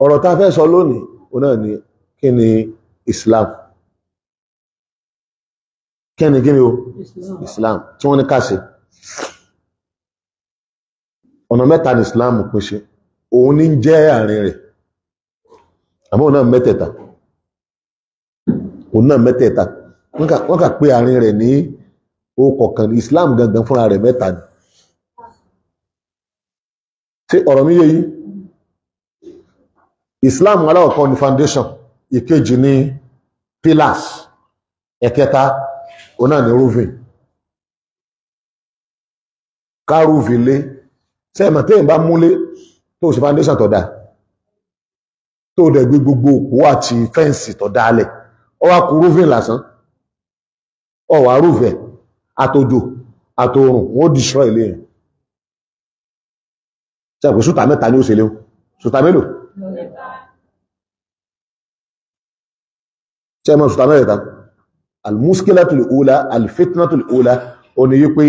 Ọ̀rọ̀ tá a fẹ́ sọ lónìí òun náà ni kí ni Islam, kí ni o Islam tí wọ́n ní ká ṣe. Ọ̀nà mẹ́ta ni Islam pín sí, òun ní jẹ́ àárín rẹ̀, àmọ́ òun náà mẹ́tẹ̀ẹ̀ta, òun náà mẹ́tẹ̀ẹ̀ta wọ́n kà pé àárín rẹ̀ ní orúkọ kan. Islam gangan fúnra rẹ̀ mẹ́ta ni. Ṣé ọ̀rọ̀ mi yé yín? Islam aláwọ̀kọ́ ni foundation, ìkejì ni pillars, ẹ̀kẹta òun náà ni roofing. Ká roofing lé sẹ́ẹ̀mọ̀ téèyàn bá múlé tó ṣe foundation tó dáa, tó dẹ̀ gbé gbogbo òpó àti fẹ́ǹsì tó dáa lẹ̀, ó wá kù roofing lásán, ó wá roof ẹ̀, àtòjò àtòrùn wọ́n destroy ilé yẹn. Sẹ́ẹ̀pẹ̀ sùtà mẹ́ta ní ó ṣe léwu, sùtà mélòó? Sẹ́ẹ̀mọ̀ sùtà mẹ́ta. Al-muskilatul ula, al-fitnatul ula, ó ní yí pé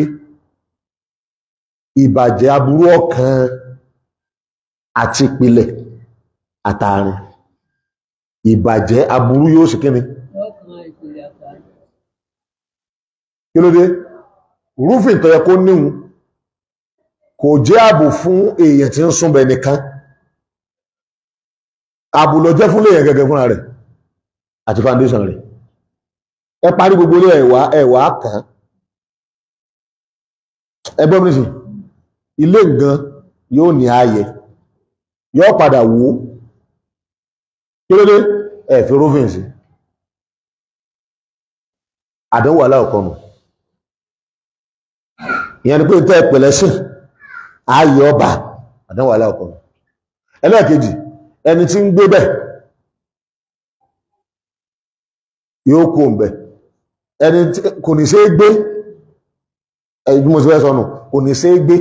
ìbàjẹ́ aburú ọ̀kan àti ìpìlẹ̀ àtàrin. Ìbàjẹ́ aburú yóò sì kíni? Kí ló dé? Rúfin tó yẹ kó níhun kò jẹ́ ààbò fún èèyàn tí ń súnbẹ nìkan, ààbò ló jẹ́ fún léèyàn gẹ́gẹ́ fúnra rẹ̀ àti foundation rẹ̀. Ẹ parí gbogbo ilé ẹ̀wà ẹ̀wà kan, ẹgbọ́n mi sì ilé nǹkan yóò ní ààyè, yóò padà wó. Kí ló dé? Ẹ fi roofing sí. Àdánwò aláwọ̀kọ́ nù. Ìyẹn ni pé tẹ́ ẹ pẹ̀lẹ́ sìn ààyè ọba, àdánwò aláwọ̀kọ́ nù. Ẹlẹ́ẹ̀kejì, ẹni tí ń gbé bẹ̀ yóò kó ń bẹ̀, ẹni tí kò ní ṣe é gbé, ẹni bí mo ti fẹ́ sọnù, kò ní ṣe é gbé.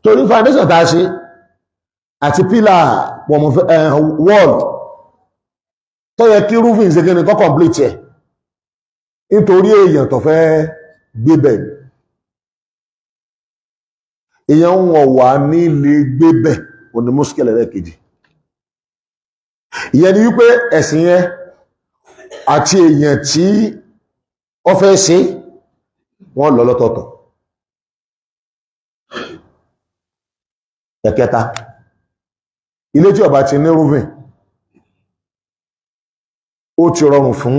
Torí foundation tá a ṣe àti pillar wall tó yẹ kí roofing ṣe kíni kó complete ẹ̀, nítorí èèyàn tó fẹ́ gbé bẹ̀, èèyàn ń wọ̀ wá nílé gbé bẹ̀, òní muskil ẹlẹ́ẹ̀kejì. Ìyẹn ni wípé ẹ̀sìn yẹn àti èèyàn tí ó fẹ́ ṣe wọ́n lọ lọ́tọ̀ọ̀tọ̀. Ẹ̀kẹta, ilé tí ó bá ti ní roofing, ó ti rọrùn fún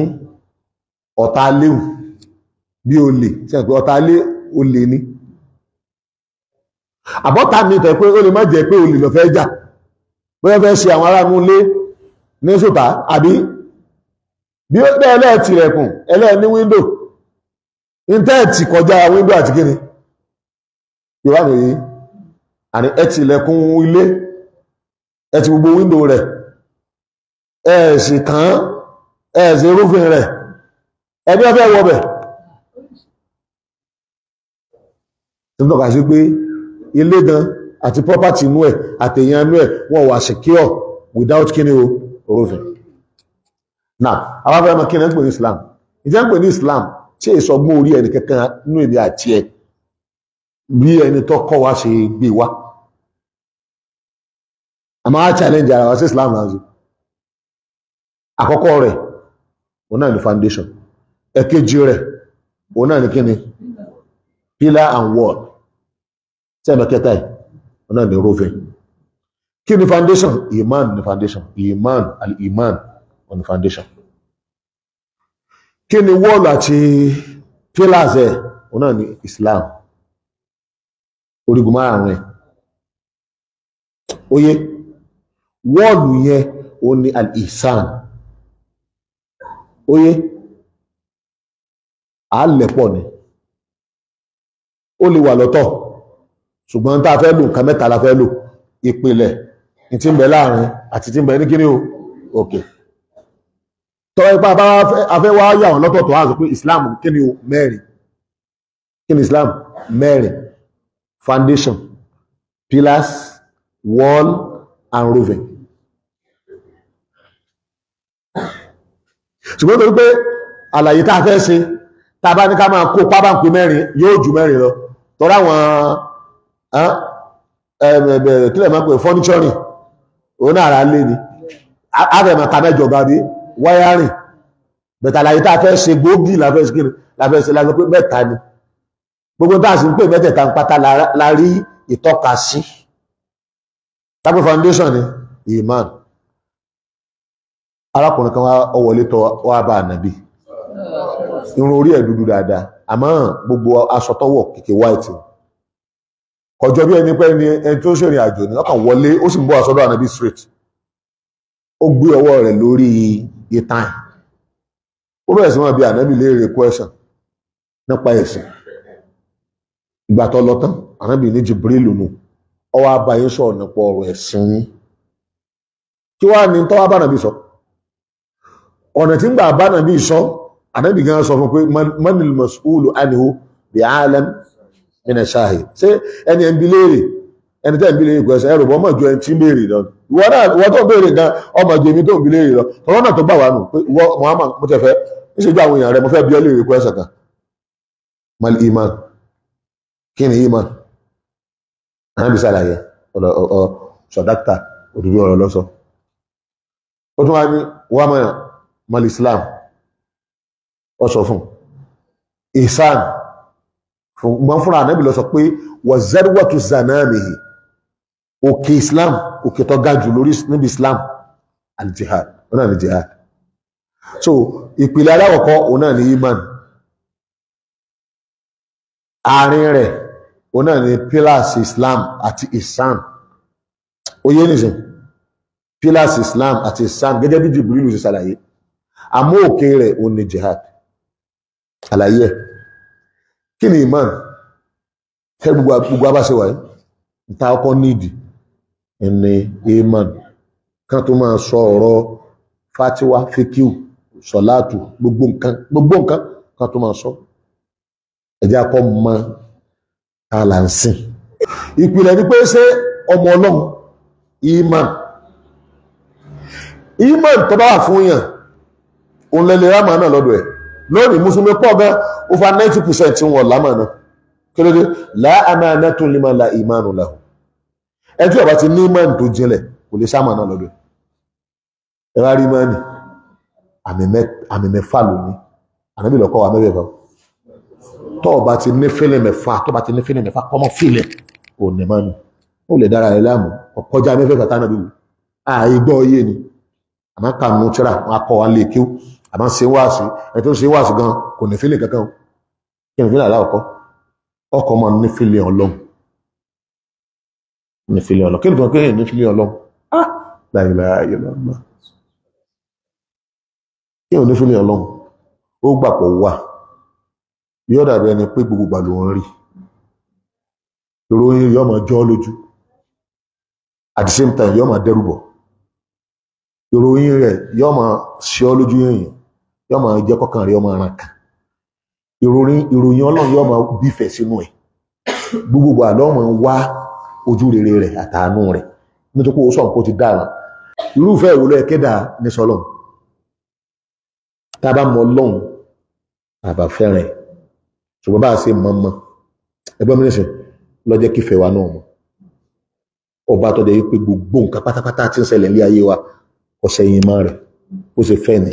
ọ̀tá léwu bí olè, tí a pé ọ̀tá lé olè ní àbọ́ta mi tẹ̀ pé ó lè má jẹ́ pé olè lọ fẹ́ jà, bóyá fẹ́ ṣe àwọn ará inú ilé ní sùtá, àbí bí ó bẹ́ẹ̀ lẹ́ẹ̀tì rẹ̀kùn ẹlẹ́ẹ̀ ní wíńdò, íńtẹ́ẹ̀tì kọjá wíńdò àti kíni Yorùbá mi yìí, àní ẹ ti ilẹ̀kùn ilé, ẹ ti gbogbo wíńdò rẹ̀, ẹ sì kàn, ẹ sì rúfin rẹ̀, ẹbí ọfẹ́ wọbẹ̀. Tí ń tọ́ka sí pé ilé gan àti property inú ẹ̀ àtẹ̀yàn inú ẹ̀ wọ́n wà secure without kíni o roofing. Now, àwọn afẹ́ ọmọ kíni ń pè ní Islam? Ìjẹ́ ń pè ní Islam tí èso ọgbọ́n orí ẹni kankan nínú èmi àti ẹ bí ẹni tó kọ́ wa ṣe gbé wa. A máa challenge ara wa sí Islam náà sí. Àkọ́kọ́ rẹ̀, òun náà ní foundation. Ẹ̀kejì rẹ̀, òun náà ní kíni? Pillar and wall. Sẹ́ẹ̀mẹ̀ kẹta ẹ̀, òun náà ní roofing. Kí ni foundation? Iman ni foundation. Iman, al-iman, òun ni foundation. Kí ni wall àti pillars ẹ̀? Òun náà ní Islam. Orígun márààrún ẹ̀. Oyé, wọ́ọ̀lù yẹn òun ni al-ihsan. Oyé, àálẹ̀pọ̀ ni. Ó lè wà lọ́tọ̀, ṣùgbọ́n tá a fẹ́ lò nǹkan mẹ́ta la fẹ́ lò. Ìpìlẹ̀, tí ń bẹ láàrin àti tí ń bẹ ní kíní o, òkè. Tọ́ ipá bá afẹ́ wá yà wọ́n lọ́tọ̀ọ̀tọ̀ á sọ pé Islam kíní o, mẹ́rin. Kí ni Islam? Mẹ́rin. Foundation, pillars, wall and roofing. Ṣùgbọ́n torí pé àlàyé tá a fẹ́ ṣe, tá a bá ní ká máa kó pábà ń pè mẹ́rin, yóò ju mẹ́rin lọ. Tọ́ra àwọn Kílẹ̀ máa ń pè fọ́níṣọ́rìn, òun náà ara lé ni. Àfẹ̀mọ̀ ká mẹ́jọ bá bí wáyárìn. Bẹ̀tà àlàyé tá a fẹ́ ṣe gbòógì la fẹ́ ṣe kí ni la fẹ́ ṣe la sọ pé mẹ́ta ni. Gbogbo tá a sì ń pè mẹ́tẹ̀ẹ̀ta ń pátá la rí ìtọ́ka sí. Tábí foundation ni iman. Arákùnrin kan wá ọwọ́lé tọ wá bá ànábì. Irun orí ẹ̀ dúdú dáadáa, àmọ́ gbogbo aṣọ tọ́wọ̀ kìkì white. Kọjọ bí ẹni pé ẹni tó ṣèrìn àjò ní ọkàn wọlé, ó sì ń bọ́ aṣọ́dọ̀ ànábì straight. Ó gbé ọwọ́ rẹ̀ lórí itan. Ó bẹ̀rẹ̀ sí máa bi ànábì léèrè question nípa ẹ̀sìn. Ìgbà tó lọ tán, ànábì ní Jibrilu nù. Ó wá bá yín sọ̀rọ̀ nípa ọ̀rọ̀ ẹ̀sìn yín. Kí wá ní tó wá bá ànábì sọ? Ọ̀nà tí ń gbà bá ànábì sọ, ànábì gan sọ fún pé manil mas'ulu anhu bi'alam mina shahid. Ṣé ẹni ẹ̀ ń bi léèrè, ẹni tẹ́ ń bi léèrè question, ẹrù bọ́ mọ̀ ju ẹni tí ń béèrè lọ. Ìwọ tó ń béèrè gan, ọmọ ju èmi tó ń bi léèrè lọ. Tọ́lọ́ náà tó gbà wá nù pé ìwọ Muhammad mo tẹ̀ fẹ́, níṣẹ́jú àwọn èèyàn rẹ̀ mo fẹ́ bi ọ́ léèrè question kan. Mal iman. Kí ni iman? Ànábì ṣàlàyé ọ̀ sọ̀dáktà òdúdú ọ̀rọ̀ lọ́sọ. Ó tún wá ní wà mọ́ mal Islam. Ó sọ fún ihsan. Mọ́ fúnra ànábì lọ sọ pé wà zarwatu zanamihi. Òkè Islam, òkè tó ga jù lórí níbi Islam, al-jihad. Ó náà ní jihad. So ìpìlẹ̀ alákọ̀ọ́kọ́ òun náà ní iman. Àárín rẹ̀ òun náà ní pillars Islam àti ihsan. Ó yé nìsín, pillars Islam àti ihsan gẹ́gẹ́ bí Jibrilu ṣe ṣàlàyé. Àmọ́ òkè rẹ̀ òun ní jihad. Àlàyé ẹ̀. Kí ni iman? Ṣé gbogbo abáṣe wáyé? Nta ọkọ nídìí ní iman. Kan tó máa sọ ọ̀rọ̀ fatiwa, fikiu, sọ̀láàtù, gbogbo nǹkan kan tó máa sọ. Ẹ jẹ́ akọ́ mọ ta là ń sìn. Ìpìlẹ̀ ni pé ṣé ọmọ Ọlọ́run iman. Iman tó bá wà fún yàn, òun lè lè rámà náà lọ́dọ̀ ẹ̀. Lónìí Mùsùlùmí pọ̀ gan, over 90% tí wọ́n lámà náà. Kí ló dé? La amanatu liman la imanu lahu. Ẹni tí ó bá ti ní iman tó jinlẹ̀ kò lè sámà náà lọ́dọ̀ ẹ̀. Ẹ bá rí imani, àmì mẹ́fà ló ní. Ànábì ló kọ́ wa mẹ́fẹ̀ẹ̀fà. Tó bá ti ní fílẹ̀ mẹ́fà, tó bá ti ní fílẹ̀ mẹ́fà, kọ́mọ́ fílẹ̀ ò ní mánu. Ó lè dára rẹ̀ láàmú, ọkọjá mẹ́fẹ̀ẹ̀fà tánàbí wù. Àìgbọ́ iye ni. Àmọ́ kànú tíra, wọn akọ wa lè kíw. Àmọ́ ṣe wáàsí, ẹni tó ń ṣe wáàsí gan kò ní fílẹ̀ kankan. Kí ni fílẹ̀ aláwọ̀kọ́? Ọkọ̀ máa ní fílẹ̀ Ọlọ́run. Ní fílẹ̀ Ọlọ́run. Kí ni tó ń pè ní fílẹ̀ Ọlọ́run? Ah! La ilaha illallah. Kí ni fílẹ̀ Ọlọ́run? Ó gbàpọ̀ wà. Yóò dàbí ẹni pé gbogbo ìgbà ló ń rí. Ìròyìn yóò máa jọ́ lójú. At the same time, yóò máa dẹ́rùbọ̀. Ìròyìn rẹ̀ yóò máa ṣe ọ́ lójú èèyàn, yóò máa jẹ́ kọ́kàn rẹ̀ yóò máa ràn kàn. Ìròyìn Ọlọ́run yóò máa bífẹ̀ sínú ẹ̀. Gbogbo ìgbà ló máa wá ojú rere rẹ̀ àtàánú rẹ̀. Nítorí pé ó sọ̀rọ̀ kó ti dára. Irúfẹ́ ìwòlò ẹ̀kẹ́dà ní sọlọ́run. Tá a bá mọ Ọlọ́run, àbá fẹ́ràn ẹ̀. Ṣùgbọ́n bá a ṣe mọ̀ mọ́, ẹgbẹ́ mi nìsín lọ́jẹ́ kífẹ́ wa náà mọ̀. Ọba tó jẹ́ wípé gbogbo nǹkan pátápátá tí ń ṣẹlẹ̀ ní ayé wa, ọ̀sẹ̀ yìí máa rẹ̀, ó ṣe fẹ́ ni.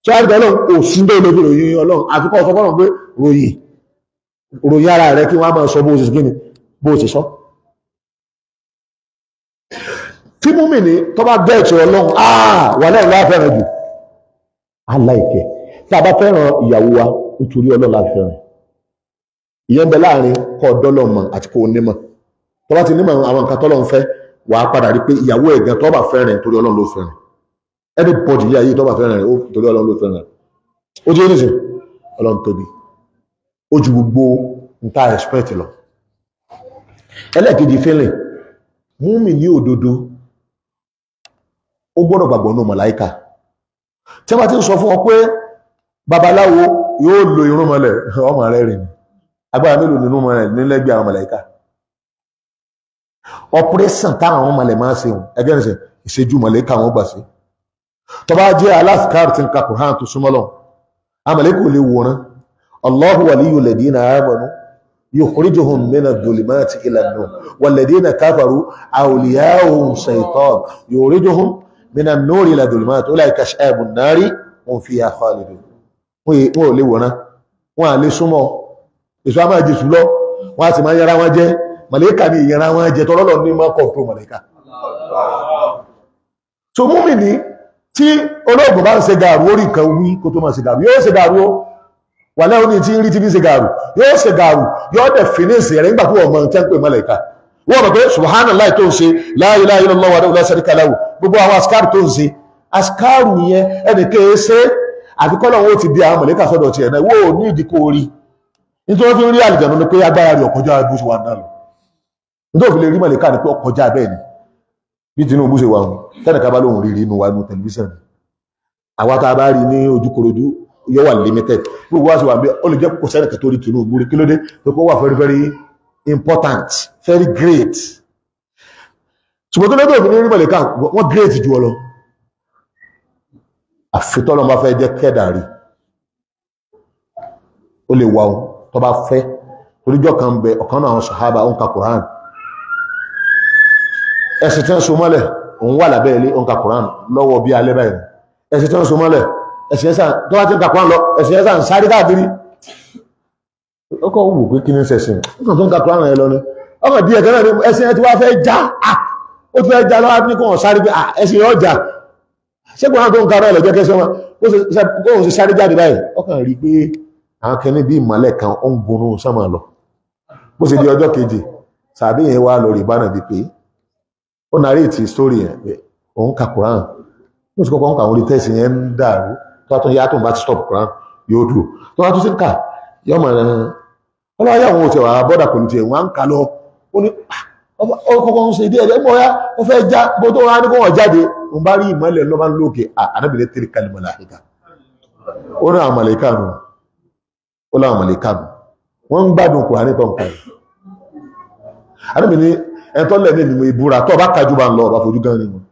Ṣé àgbẹ̀ Ọlọ́run kò sí bẹ́ẹ̀ lójú ròyìn Ọlọ́run, àfikọ́ sọ fọ́nà pé ròyìn, ròyìn ara rẹ̀ kí wọ́n á máa sọ bó ṣe kí ni, bó ṣe sọ. Tí múmìnì tó bá gẹ̀ẹ́tì Ọlọ́run, wà lẹ́yìn láà fẹ́ràn jù. Aláìkẹ́. Tá a bá fẹ́ràn ìyàwó wa, nítorí Ọlọ́run la fẹ́ràn. Ìyẹn bẹ láàrin kọ́ ọ̀dọ́lọ́ mọ̀ àti kó onímọ̀. Tó bá ti nímọ̀ àwọn nǹkan tọ́lọ́run fẹ́, wà á padà rí pé ìyàwó ẹ̀gàn tó bá fẹ́ràn ẹ̀ torí Ọlọ́run ló fẹ́ràn. Everybody ilé ayé tó bá fẹ́ràn ẹ̀ torí Ọlọ́run ló fẹ́ràn. Ó jẹ́ oníṣẹ́ Ọlọ́run tóbi. Ó ju gbogbo nta expect lọ. Ẹlẹ́ẹ̀kejì fẹ́lẹ̀, múmi ní òdodo, ó gbọ́dọ̀ gbàgbọ́ nínú màláíkà. Tí wọ́n bá ti ń sọ fún ọ pé babaláwo yóò lo irúnmọlẹ̀, ọmọ rẹ̀ rìn ní. Agbára mélòó nínú mọlẹ̀ nílẹ́gbẹ̀ẹ́ àwọn màláíkà? Operation táwọn mọlẹ̀ máa ń ṣe ẹgbẹ́ ìṣe ìṣẹ́jú màláíkà wọn gbà sí. Tó bá jẹ́ aláfikàr tí ń ka Kùránì tó súnmọ́ lọ, àwọn màláíkà ò lè wòran. Allahu waliyul ladina amanu Yukhrijuhum mina dhulumati ila an-nur walladhina kafaru awliya'uhum shaytan yukhrijuhum mina an-nuri ila dhulumati ulaika ashabun nari hum fiha khalidun. Wọn ò lè wọ̀ná, wọn à lè súnmọ́ èso a máa jésù lọ, wọn a sì máa yẹra wọn jẹ. Màlẹ́kà ni ìyẹra wọn jẹ, tọ́lọ́lọ́ ní máa kọ̀ọ̀tọ̀ màlẹ́kà. So múmìnì tí olóògùn bá ń ṣe gàrú orí nǹkan wí kó tó máa ṣe gàrú, yóò ṣe gàrú ó wà lẹ́hìn ní tí ń rí tí fi ṣe gàrú, yóò ṣe gàrú, yóò dẹ̀ fìnísì rẹ̀ nígbà tó wọ́n mọ̀ tí ń pè màlẹ́kà. Wọ́n mọ̀ pé subhanallah tó ń ṣe, la ilaha illallah wahdahu la sharika lahu, gbogbo àwọn asikaru tó ń ṣe, asikaru yẹn ẹnì kéé ṣe àfikọ́lọ̀ wọn ó ti di àwọn màlẹ́kà sọ́dọ̀ tiẹ̀ náà, wọ́n ò ní ìdíkò orí. Nítorí wọ́n fi ń rí àlìjànú ni pé agbára rẹ̀ ọ̀kọjá bó ṣe wà náà lọ. Nítorí òfin lè rí màlẹ́kà ni pé ọkọjá bẹ́ẹ̀ ni. Bí Tinubu ṣe wà wọn, tẹ́nìkan bá lóhùn rírí inú wa inú tẹlifíṣàn ni. Àwa tá a bá rí ní ojúkorojú yóò wà limited. Gbogbo wa ṣe wà bí ó lè jẹ́ kò sẹ́nìkan tó rí Tinubu rí, kí ló dé? Tó kó wà very very important, very great. Ṣùgbọ́n tó lọ́dọ̀ òfin ní rí màlẹ́kà, wọ́n great ju ọ lọ. Àfitọ́lọ́ bá fẹ́ jẹ́ kẹ́dà rí, ó lè wà wọn tó bá fẹ́. Toríjọ́ kan bẹ ọ̀kan náà àwọn sàhábà ó ń ka Quran, ẹ̀sìn tí wọ́n so mọ́lẹ̀ òun wà lábẹ́ ilé ó ń ka Quran lọ́wọ́ bí alẹ́ báyìí. Ẹ̀sìn tí wọ́n so mọ́lẹ̀, ẹ̀sìn ẹ̀sà tó bá ti ń ka Quran lọ, ẹ̀sìn ẹ̀sà ń sáré káàkiri. Ó kọ́ wù pé kí ní sẹ̀sìn, ó kàn tó ń ka Quran rẹ̀ lọ ni, ọkàn díẹ̀ kan náà ni ẹ̀sìn ẹ̀ ti wá fẹ́ já, ó ti fẹ́ já lọ́wọ́ ní kò wọ́n sáré pé ẹ̀sìn yóò já. Ṣé Quran tó ń ka rẹ̀ lọ́jọ́ kẹsàn-án wọn ó sì sáré jáde báyìí, ọkàn rí pé àwọn kẹni bí ìmọ̀lẹ̀ kan ó ń gunú sánmà lọ. Bó ṣe di ọjọ́ kejì, sàbí yẹn wá lórí ìbánà bíi pé ó narrate story yẹn pé òun ka Quran, ó sì kọ́kọ́ ń ka àwọn orí tẹ́sí yẹn ń dàrú, tó bá tún yá tó ń bá ti stop Quran yóò dùn, tó bá tún sí ń kà yọ mọ̀ ẹ̀ ọlọ́wọ́ yà wọn ò tẹ̀ wá bọ́dà pẹ̀lú tiẹ̀ wọ́n á ń kà lọ. Ó ní ó kọ́kọ́ ń ṣe díẹ̀ díẹ̀ mọ́ ya ó fẹ́ já bó tó wá ní kó wọ́n jáde, òun bá rí ìmọ̀lẹ̀ lọ́ bá ń lókè ànábìlẹ̀ tẹ́lẹ̀ kalimọ̀lá àfíkà. Ó ní àwọn màlẹ́kà nù, ó láwọn màlẹ́kà nù, wọ́n ń gbádùn Kùránì tó ń kà yìí. Ànábìlẹ̀ ẹ̀tọ́ lẹ́mí ìmọ̀ ìbúra tó bá kájú bá ń lọ ọba fojú gan ni wọn.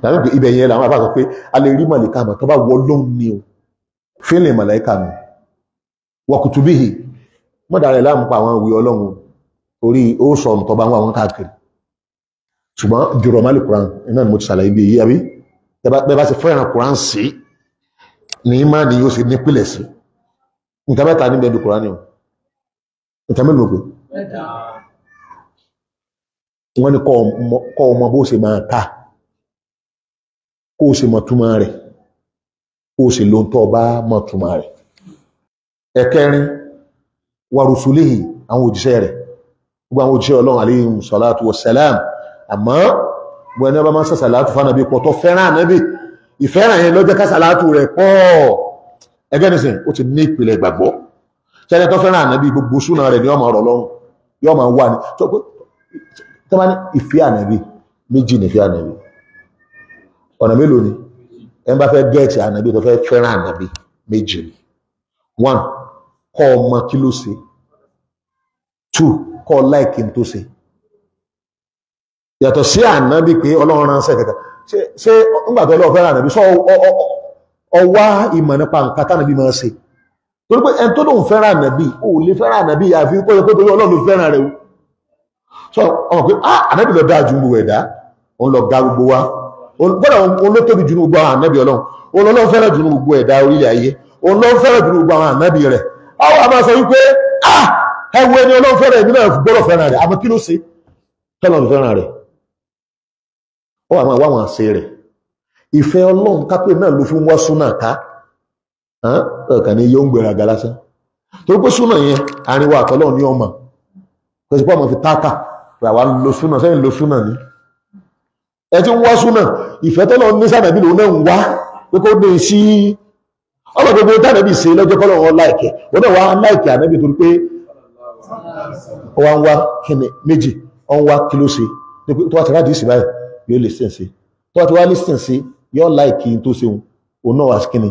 Tàbí pé ibẹ̀ yẹn làwọn àbá sọ pé a lè rí màlẹ́kà mọ̀ tó bá wọ lóhùn ni o, fílẹ̀ màlẹ́kà nù wa kutubihi, mọ́dà rẹ̀ láàmú pa àwọn ìwé Ọlọ́run torí ó sọ ọ̀nà tó bá ń wá wọn káàkiri. Ṣùgbọ́n jùrọ̀ má lè Kùránì iná ni mo ti ṣàlàyé bí èyí àbí bẹ́ẹ̀ bá ṣe fẹ́ràn Kùránì sí ní má ni yóò ṣe nípìlẹ̀ sí. Nǹkan mẹ́ta níbẹ̀ bí Kùránì o, nǹkan mélòó pé wọ́n ní kọ́ ọmọ bó ṣe máa ká, kó o ṣe mọ̀ túmọ̀ rẹ̀, kó o ṣe lóhun tó bá mọ̀ túmọ̀ rẹ̀. Ẹ̀kẹrin, wa rusulihi, àwọn òjíṣẹ́ rẹ̀, gbogbo àwọn òjíṣẹ́ Ọlọ́run alayhim salatu wassalam. Àmọ́ gbogbo ẹni ọba máa ń sàṣàlátù fánàbí pọ̀ tó fẹ́ràn ànábì, ìfẹ́ràn yẹn ló jẹ́ ká sàlátù rẹ̀ pọ̀. Ẹgẹ́ nìsín ó ti ní ìpìlẹ̀ ìgbàgbọ́. Ṣẹ́ni tó fẹ́ràn ànábì gbogbo súnà rẹ̀ ni yóò máa rọ̀ lọ́rùn, yóò máa wà ní tó bá ní ìfẹ́ ànábì méjì ní ìfẹ́ ànábì, ọ̀nà mélòó ni ẹ bá fẹ́ gẹ́ẹ̀tì ànábì tó fẹ́ fẹ́ràn ànábì? Méjì ni. 1, kọ́ ọmọ kí ló ṣe. 2, kọ́ láìkí tó ṣe. Yàtọ̀ sí ànábì pé Ọlọ́run ránṣẹ́ kẹta, ṣé ńgbà tó Ọlọ́run fẹ́ràn ànábì sọ ọwá ìmọ̀ nípa nǹkan tánàbí máa ṣe? Torí pé ẹni tó lóun fẹ́ràn ànábì ò lè fẹ́ràn ànábì àfi kó yẹ pé torí Ọlọ́run fẹ́ràn rẹ̀ o. Sọ ọmọ pé ànábì lọ dáa ju gbogbo ẹ̀dá, òun lọ ga gbogbo wa, gbọ́dọ̀ òun ló tóbi ju gbogbo àwọn ànábì Ọlọ́run, òun lọ́lọ́run fẹ́ràn ju gbogbo ẹ̀dá orílẹ̀ ayé, òun ló fẹ́ràn ju gbogbo àwọn ànábì rẹ̀. Ọwọ́ àmọ́ sọ wípé ẹ wo ẹni Ọlọ́run fẹ́ràn, èmi náà gbọ́dọ̀ fẹ́ràn rẹ̀. Àmọ́ kí ló ṣe tọ́lọ́run fẹ́ràn rẹ̀? Ó wà máa wá wọn àṣẹ rẹ̀. Ìfẹ́ Ọlọ́run kápẹ́ náà ló fi ń wá súnà ká, ọkàn ní yóò ń gbéraga lásán. Torí pé súnà yẹn àárín wa àtọ́lọ́run ní ọmọ pẹ̀sì pé ọmọ fi táàkà pé àwa lo súnà sẹ́yìn lo súnà ni. Ẹ ti ń wá súnà, ìfẹ́ tọ́lọ́run ní sànàbí lòun náà ń wá pé kó dé sí ọmọ gbogbo tànàbí ṣe lọ́jọ́ kọ́lọ́run láìkẹ́, òun náà wá láìkẹ́ ànábì torí pé ó wá ń wá kíni méjì, ó ń wá kí ló ṣe tó wá ti rádìí sí báyìí yóò lè sìn sí, tó wá ti wá lè sìn sí yóò láìkí tó ṣe òun náà wá sí kíni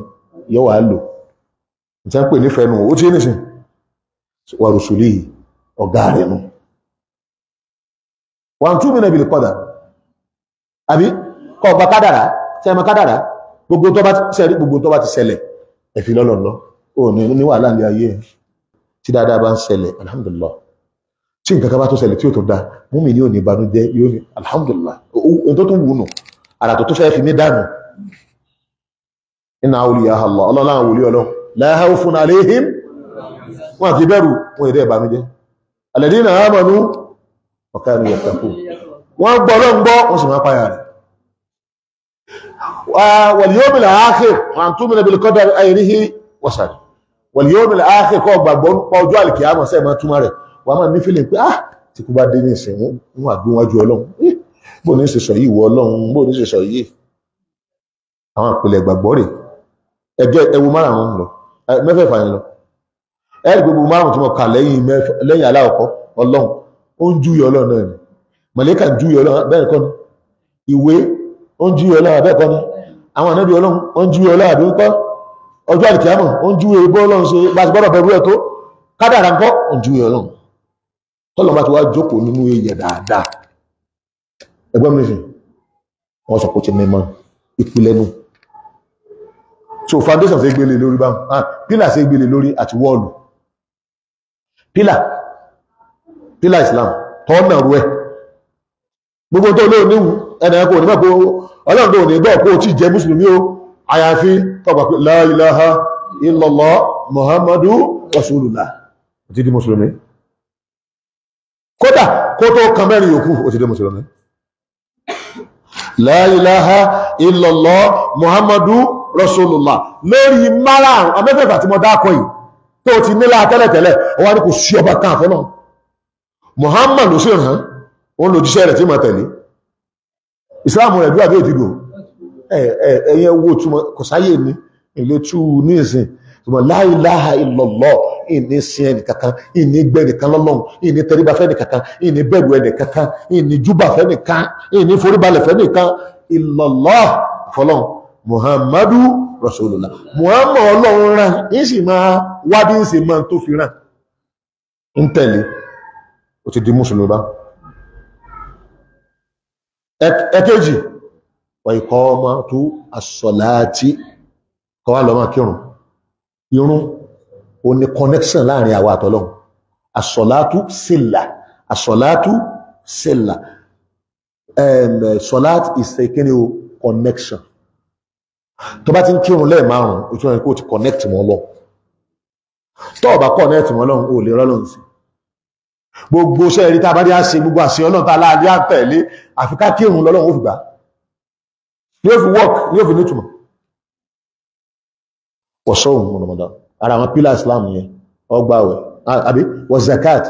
yóò wá lò. Nǹkan pè nífẹ̀ẹ́ nù ó ti ní sìn wa rusulihi, ọ̀gá rẹ̀ nù. Wa tu'mina bil qadar, àbí kọ́ ọba kádàrá, tí a mọ kádàrá, gbogbo tó bá ti ṣẹlẹ̀, gbogbo tó bá ti ṣẹlẹ̀ ẹ̀fì lọ́lọ́lọ́, ó ní wàhálà ní ayé ẹ̀. Tí dáadáa bá ń ṣẹlẹ̀, alhamdulillah. Tí nǹkan kan bá tó ṣẹlẹ̀ tí ó tó dáa, múmi ní ò ní ìbànújẹ́, yóò ní alhamdulillah. Ohun tó tún wù nù, àrà tó tó fẹ́ fi mí dànù. Inna awliya Allah, ọlọ́run àwọn wòlíì ọlọ́run. La khawfun alayhim, wọn àti bẹ̀rù, wọn èdè ìbànújẹ́. Alladhina amanu wa kanu yattaqun. Wọ́n gbọ́ ọlọ́run gbọ́, wọ́n sì máa páyà rẹ̀. Wal yawmil akhir, wa an tu'mina bil qadari khayrihi wa sharrihi. Wal yawmil akhir, kọ́ gbàgbọ́ pa ọjọ́ àlìkìyámọ̀ sẹ́ẹ̀ máa túmọ̀ rẹ̀. Wà máa ní fílẹ̀ pé ah, tí kú bá dé ní ìsìn wọn àgbé wájú ọlọ́run, bó ní ṣe sọ yìí wọ ọlọ́run, bó ní ṣe sọ yìí. Àwọn àpilẹ̀ ìgbàgbọ́ rẹ̀ ẹgbẹ́ ẹwu márùn-ún lọ, mẹ́fẹ̀ẹ̀fà yẹn lọ. Ẹ̀rí gbogbo márùn-ún tí mo kà lẹ́yìn aláwọ̀kọ́ ọlọ́run, ó ń júwe ọlọ́run náà ni. Màlẹ́kà ń júwe ọlọ́run bẹ́ẹ̀ kọ́ ni. Ìwé ó ń júwe ọlọ́run bẹ́ẹ̀ kọ́ ni. Àwọn ànábì ọlọ́run ó ń júwe ọlọ́run àbí ńkọ́. Ọjọ́ àlìkìyámọ̀ ó ń júwe bọ́ ọlọ́run ṣe bá ti gbọ́dọ̀ bẹ̀rù ẹ̀ tó. Kádàrá ńkọ́ ó ń júwe ọlọ́run. Tọ́lọ́ bá ti wá jókòó nínú èèyàn dáadáa, ẹgbẹ́ mi nìsín wọ́n sọ pé ó ti mímọ́ ìpìlẹ̀ nu. So foundation ṣe gbélé lórí báwọn, pílà ṣe gbélé lórí àti wọ́ọ̀lù. Pílà Islam tọ́nà rú ẹ̀. Gbogbo tó lóò níwú ẹnì ẹ̀kọ́ òní mọ̀ pé ọlọ́run tó ní gbọ́ pé ó ti jẹ́ mùsùlùmí o, àyàfi tọ́gbà pé la ilaha illallah Muhammadu Rasulullah, ó ti di mùsùlùmí. Kódà kó tó kan mẹ́rin yòókù ó ti di mùsùlùmí. La ilaha illallah Muhammadu Rasulullah lórí márààrún amẹ́fẹ̀fà tí mo dákọ̀ yìí tó ti nílá tẹ́lẹ̀tẹ́lẹ̀, ọwá ní kò sí ọba kan àfọ́nà. Muhammad ló sì rán, òun lòjíṣẹ́ rẹ̀ tí ma tẹ̀lé. Ìsìláàmù rẹ̀ dúrà bí ó ti dùn. Ẹ̀yẹ wo túmọ̀ kò sáyè ní ilé tú ní ìsìn. Túmọ̀ la ilaha illallah, ìní sin ẹnì kankan, ìní gbẹ nìkan lọ́lọ́run, ìní tẹríba fẹ́ nìkankan, ìní bẹ̀rù ẹnì kankan, ìní júbà fẹ́ nìkan, ìní foríbalẹ̀ fẹ́ nìkan, illallah fọlọ́run Muhammadu Rasulullah. Muhammad ọlọ́run rán, ń sì máa wá bí ń sì máa tó fi rán. Ń tẹ̀lé, ó ti di mùsùlùmí bá. Ẹ̀kejì, wa iqamatu as-salati, kọ́ wá lọ máa kírun. Irun ó ní connection láàrin àwa àtọlọ́hun. As-salatu sila, as-salatu sila. Salat is a kind of connection. Tó bá ti ń kírun lẹ́ẹ̀márùn-ún, ó tún rẹ̀ kó ti connect mọ́ Ọlọ́run. Tó bá connect mọ́ Ọlọ́run, ó lè rọ́lọ́run sí. Gbogbo iṣẹ́ rí tá a bá dé á ṣe, gbogbo àṣẹ Ọlọ́run tá a láàdé á tẹ̀lé, àfi ká kírun lọ́lọ́run ó fi gbà. Ní ó fi work, ní ó fi nítumọ̀. Wọ̀sọ́hùn Ramadan. Ara àwọn pílà Islam yẹn, ọgbà àwẹ̀, àbí wọ zakat,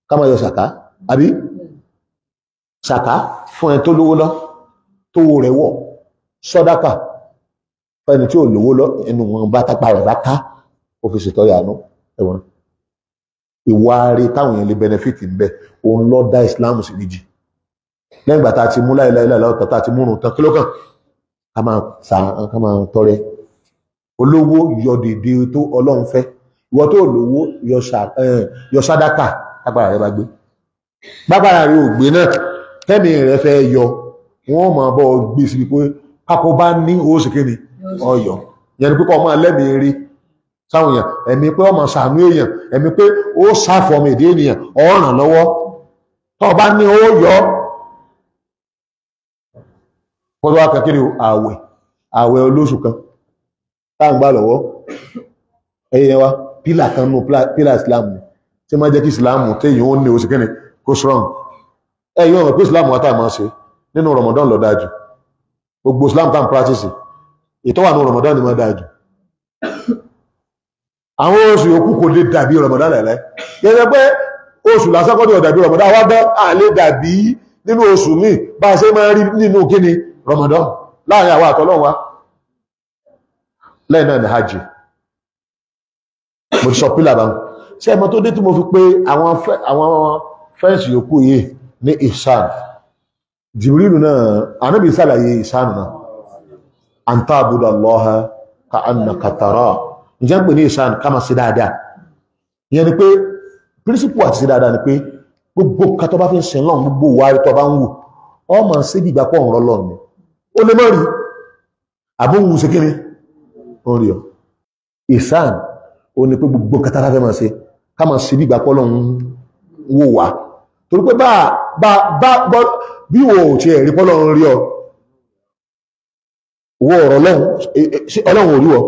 ká máa yọ sàká, àbí sàká fún ẹni tó lówó lọ, tó wo rẹ̀ wọ̀, sọ́dákà fún ẹni tí ò lówó lọ, ẹnu wọn bá tápá rẹ̀ bá ká, ó fi ṣètọrẹ àánú ẹ̀wọ̀n. Ìwà rí táwọn èèyàn lè benefit ń bẹ, òun ló dá Islam sí méjì. Lẹ́yìn ìgbà tá a ti mú láìláìláì lọ́tọ̀ tá a ti múrun tán, kí ló kàn? Ká máa tọrẹ. Olówó yọ dèdè tó Ọlọ́run fẹ́, ìwọ tó lówó yọ sàdákà tágbára rẹ bá gbé. Bágbára rẹ ò gbé náà, tẹ́mi rẹ fẹ́ yọ, wọ́n máa bọ́ gbé síbi pé kápó bá ní owó sì kéde ọyọ. Yẹn ni pé kọ́ máa lẹ́mìí rí sáwọn èèyàn, ẹ̀mí pé ọmọ sàánú èèyàn, ẹ̀mí pé ó sáfọmọ èdè ènìyàn, ọ̀ràn lọ́wọ́. Tó bá ní owó yọ, kó tó wá kan kiri àwẹ̀, àwẹ̀ olóṣù kan tá ń gbà lọ́wọ́. Ẹ̀yẹ wa pílà kan nù pílà Islam tí máa jẹ́ kí Islam téèyàn ó ní oṣù kẹ́ni kó strong. Ẹ̀yìn ọ̀rọ̀ pé Islam wa tá a máa ṣe nínú Ramadan ló dáa jù. Gbogbo Islam tá ń practice ètò wà ní Ramadan ni máa dáa jù. Àwọn oṣù yòókù kò lè dàbí Ramadan lẹ́lẹ́. Gẹ́gẹ́ pé oṣù lásán kọ́ ní ó dàbí Ramadan, wá dán à lè dàbí nínú oṣù míì bá a ṣe máa rí nínú kíni Ramadan láàrin àwa àtọ́lọ́run wa. Lẹ́yìn náà ni hajj. Mo ti sọ pílà báwọn. Ṣé ẹmọ tó dé tí mo fi pé àwọn fẹ́ǹsì yòókù yìí ní ihsan? Jibrilu náà, Ànábì sàlàyé ihsan náà. An ta'buda Allaha ka'annaka tarahu. Ǹjẹ́ ń pè ní ihsan ká máa ṣe dáadáa? Ìyẹn ni pé pírísìpù àti ṣe dáadáa ni pé gbogbo nǹkan tó bá fi ń sin lọ́run, gbogbo ìwà tó bá ń wù, ọ máa ṣe bí ìgbà pọ̀ ń rọ́ lọ́run ni. Ó lè má rí àbóhùn ṣe kíni? Ó ń rí ọ. Ihsan Ó ní pé gbogbo kátàrà fẹ́ máa ṣe ká máa ṣe bí ìgbà pọ́lọ̀ ń wò wá, torí pé bá bí wò ó ti ẹ̀rí pọ́lọ̀ ń rí ọ, wo ọ̀rọ̀ ọlọ́run, ọlọ́run ò rí wọ.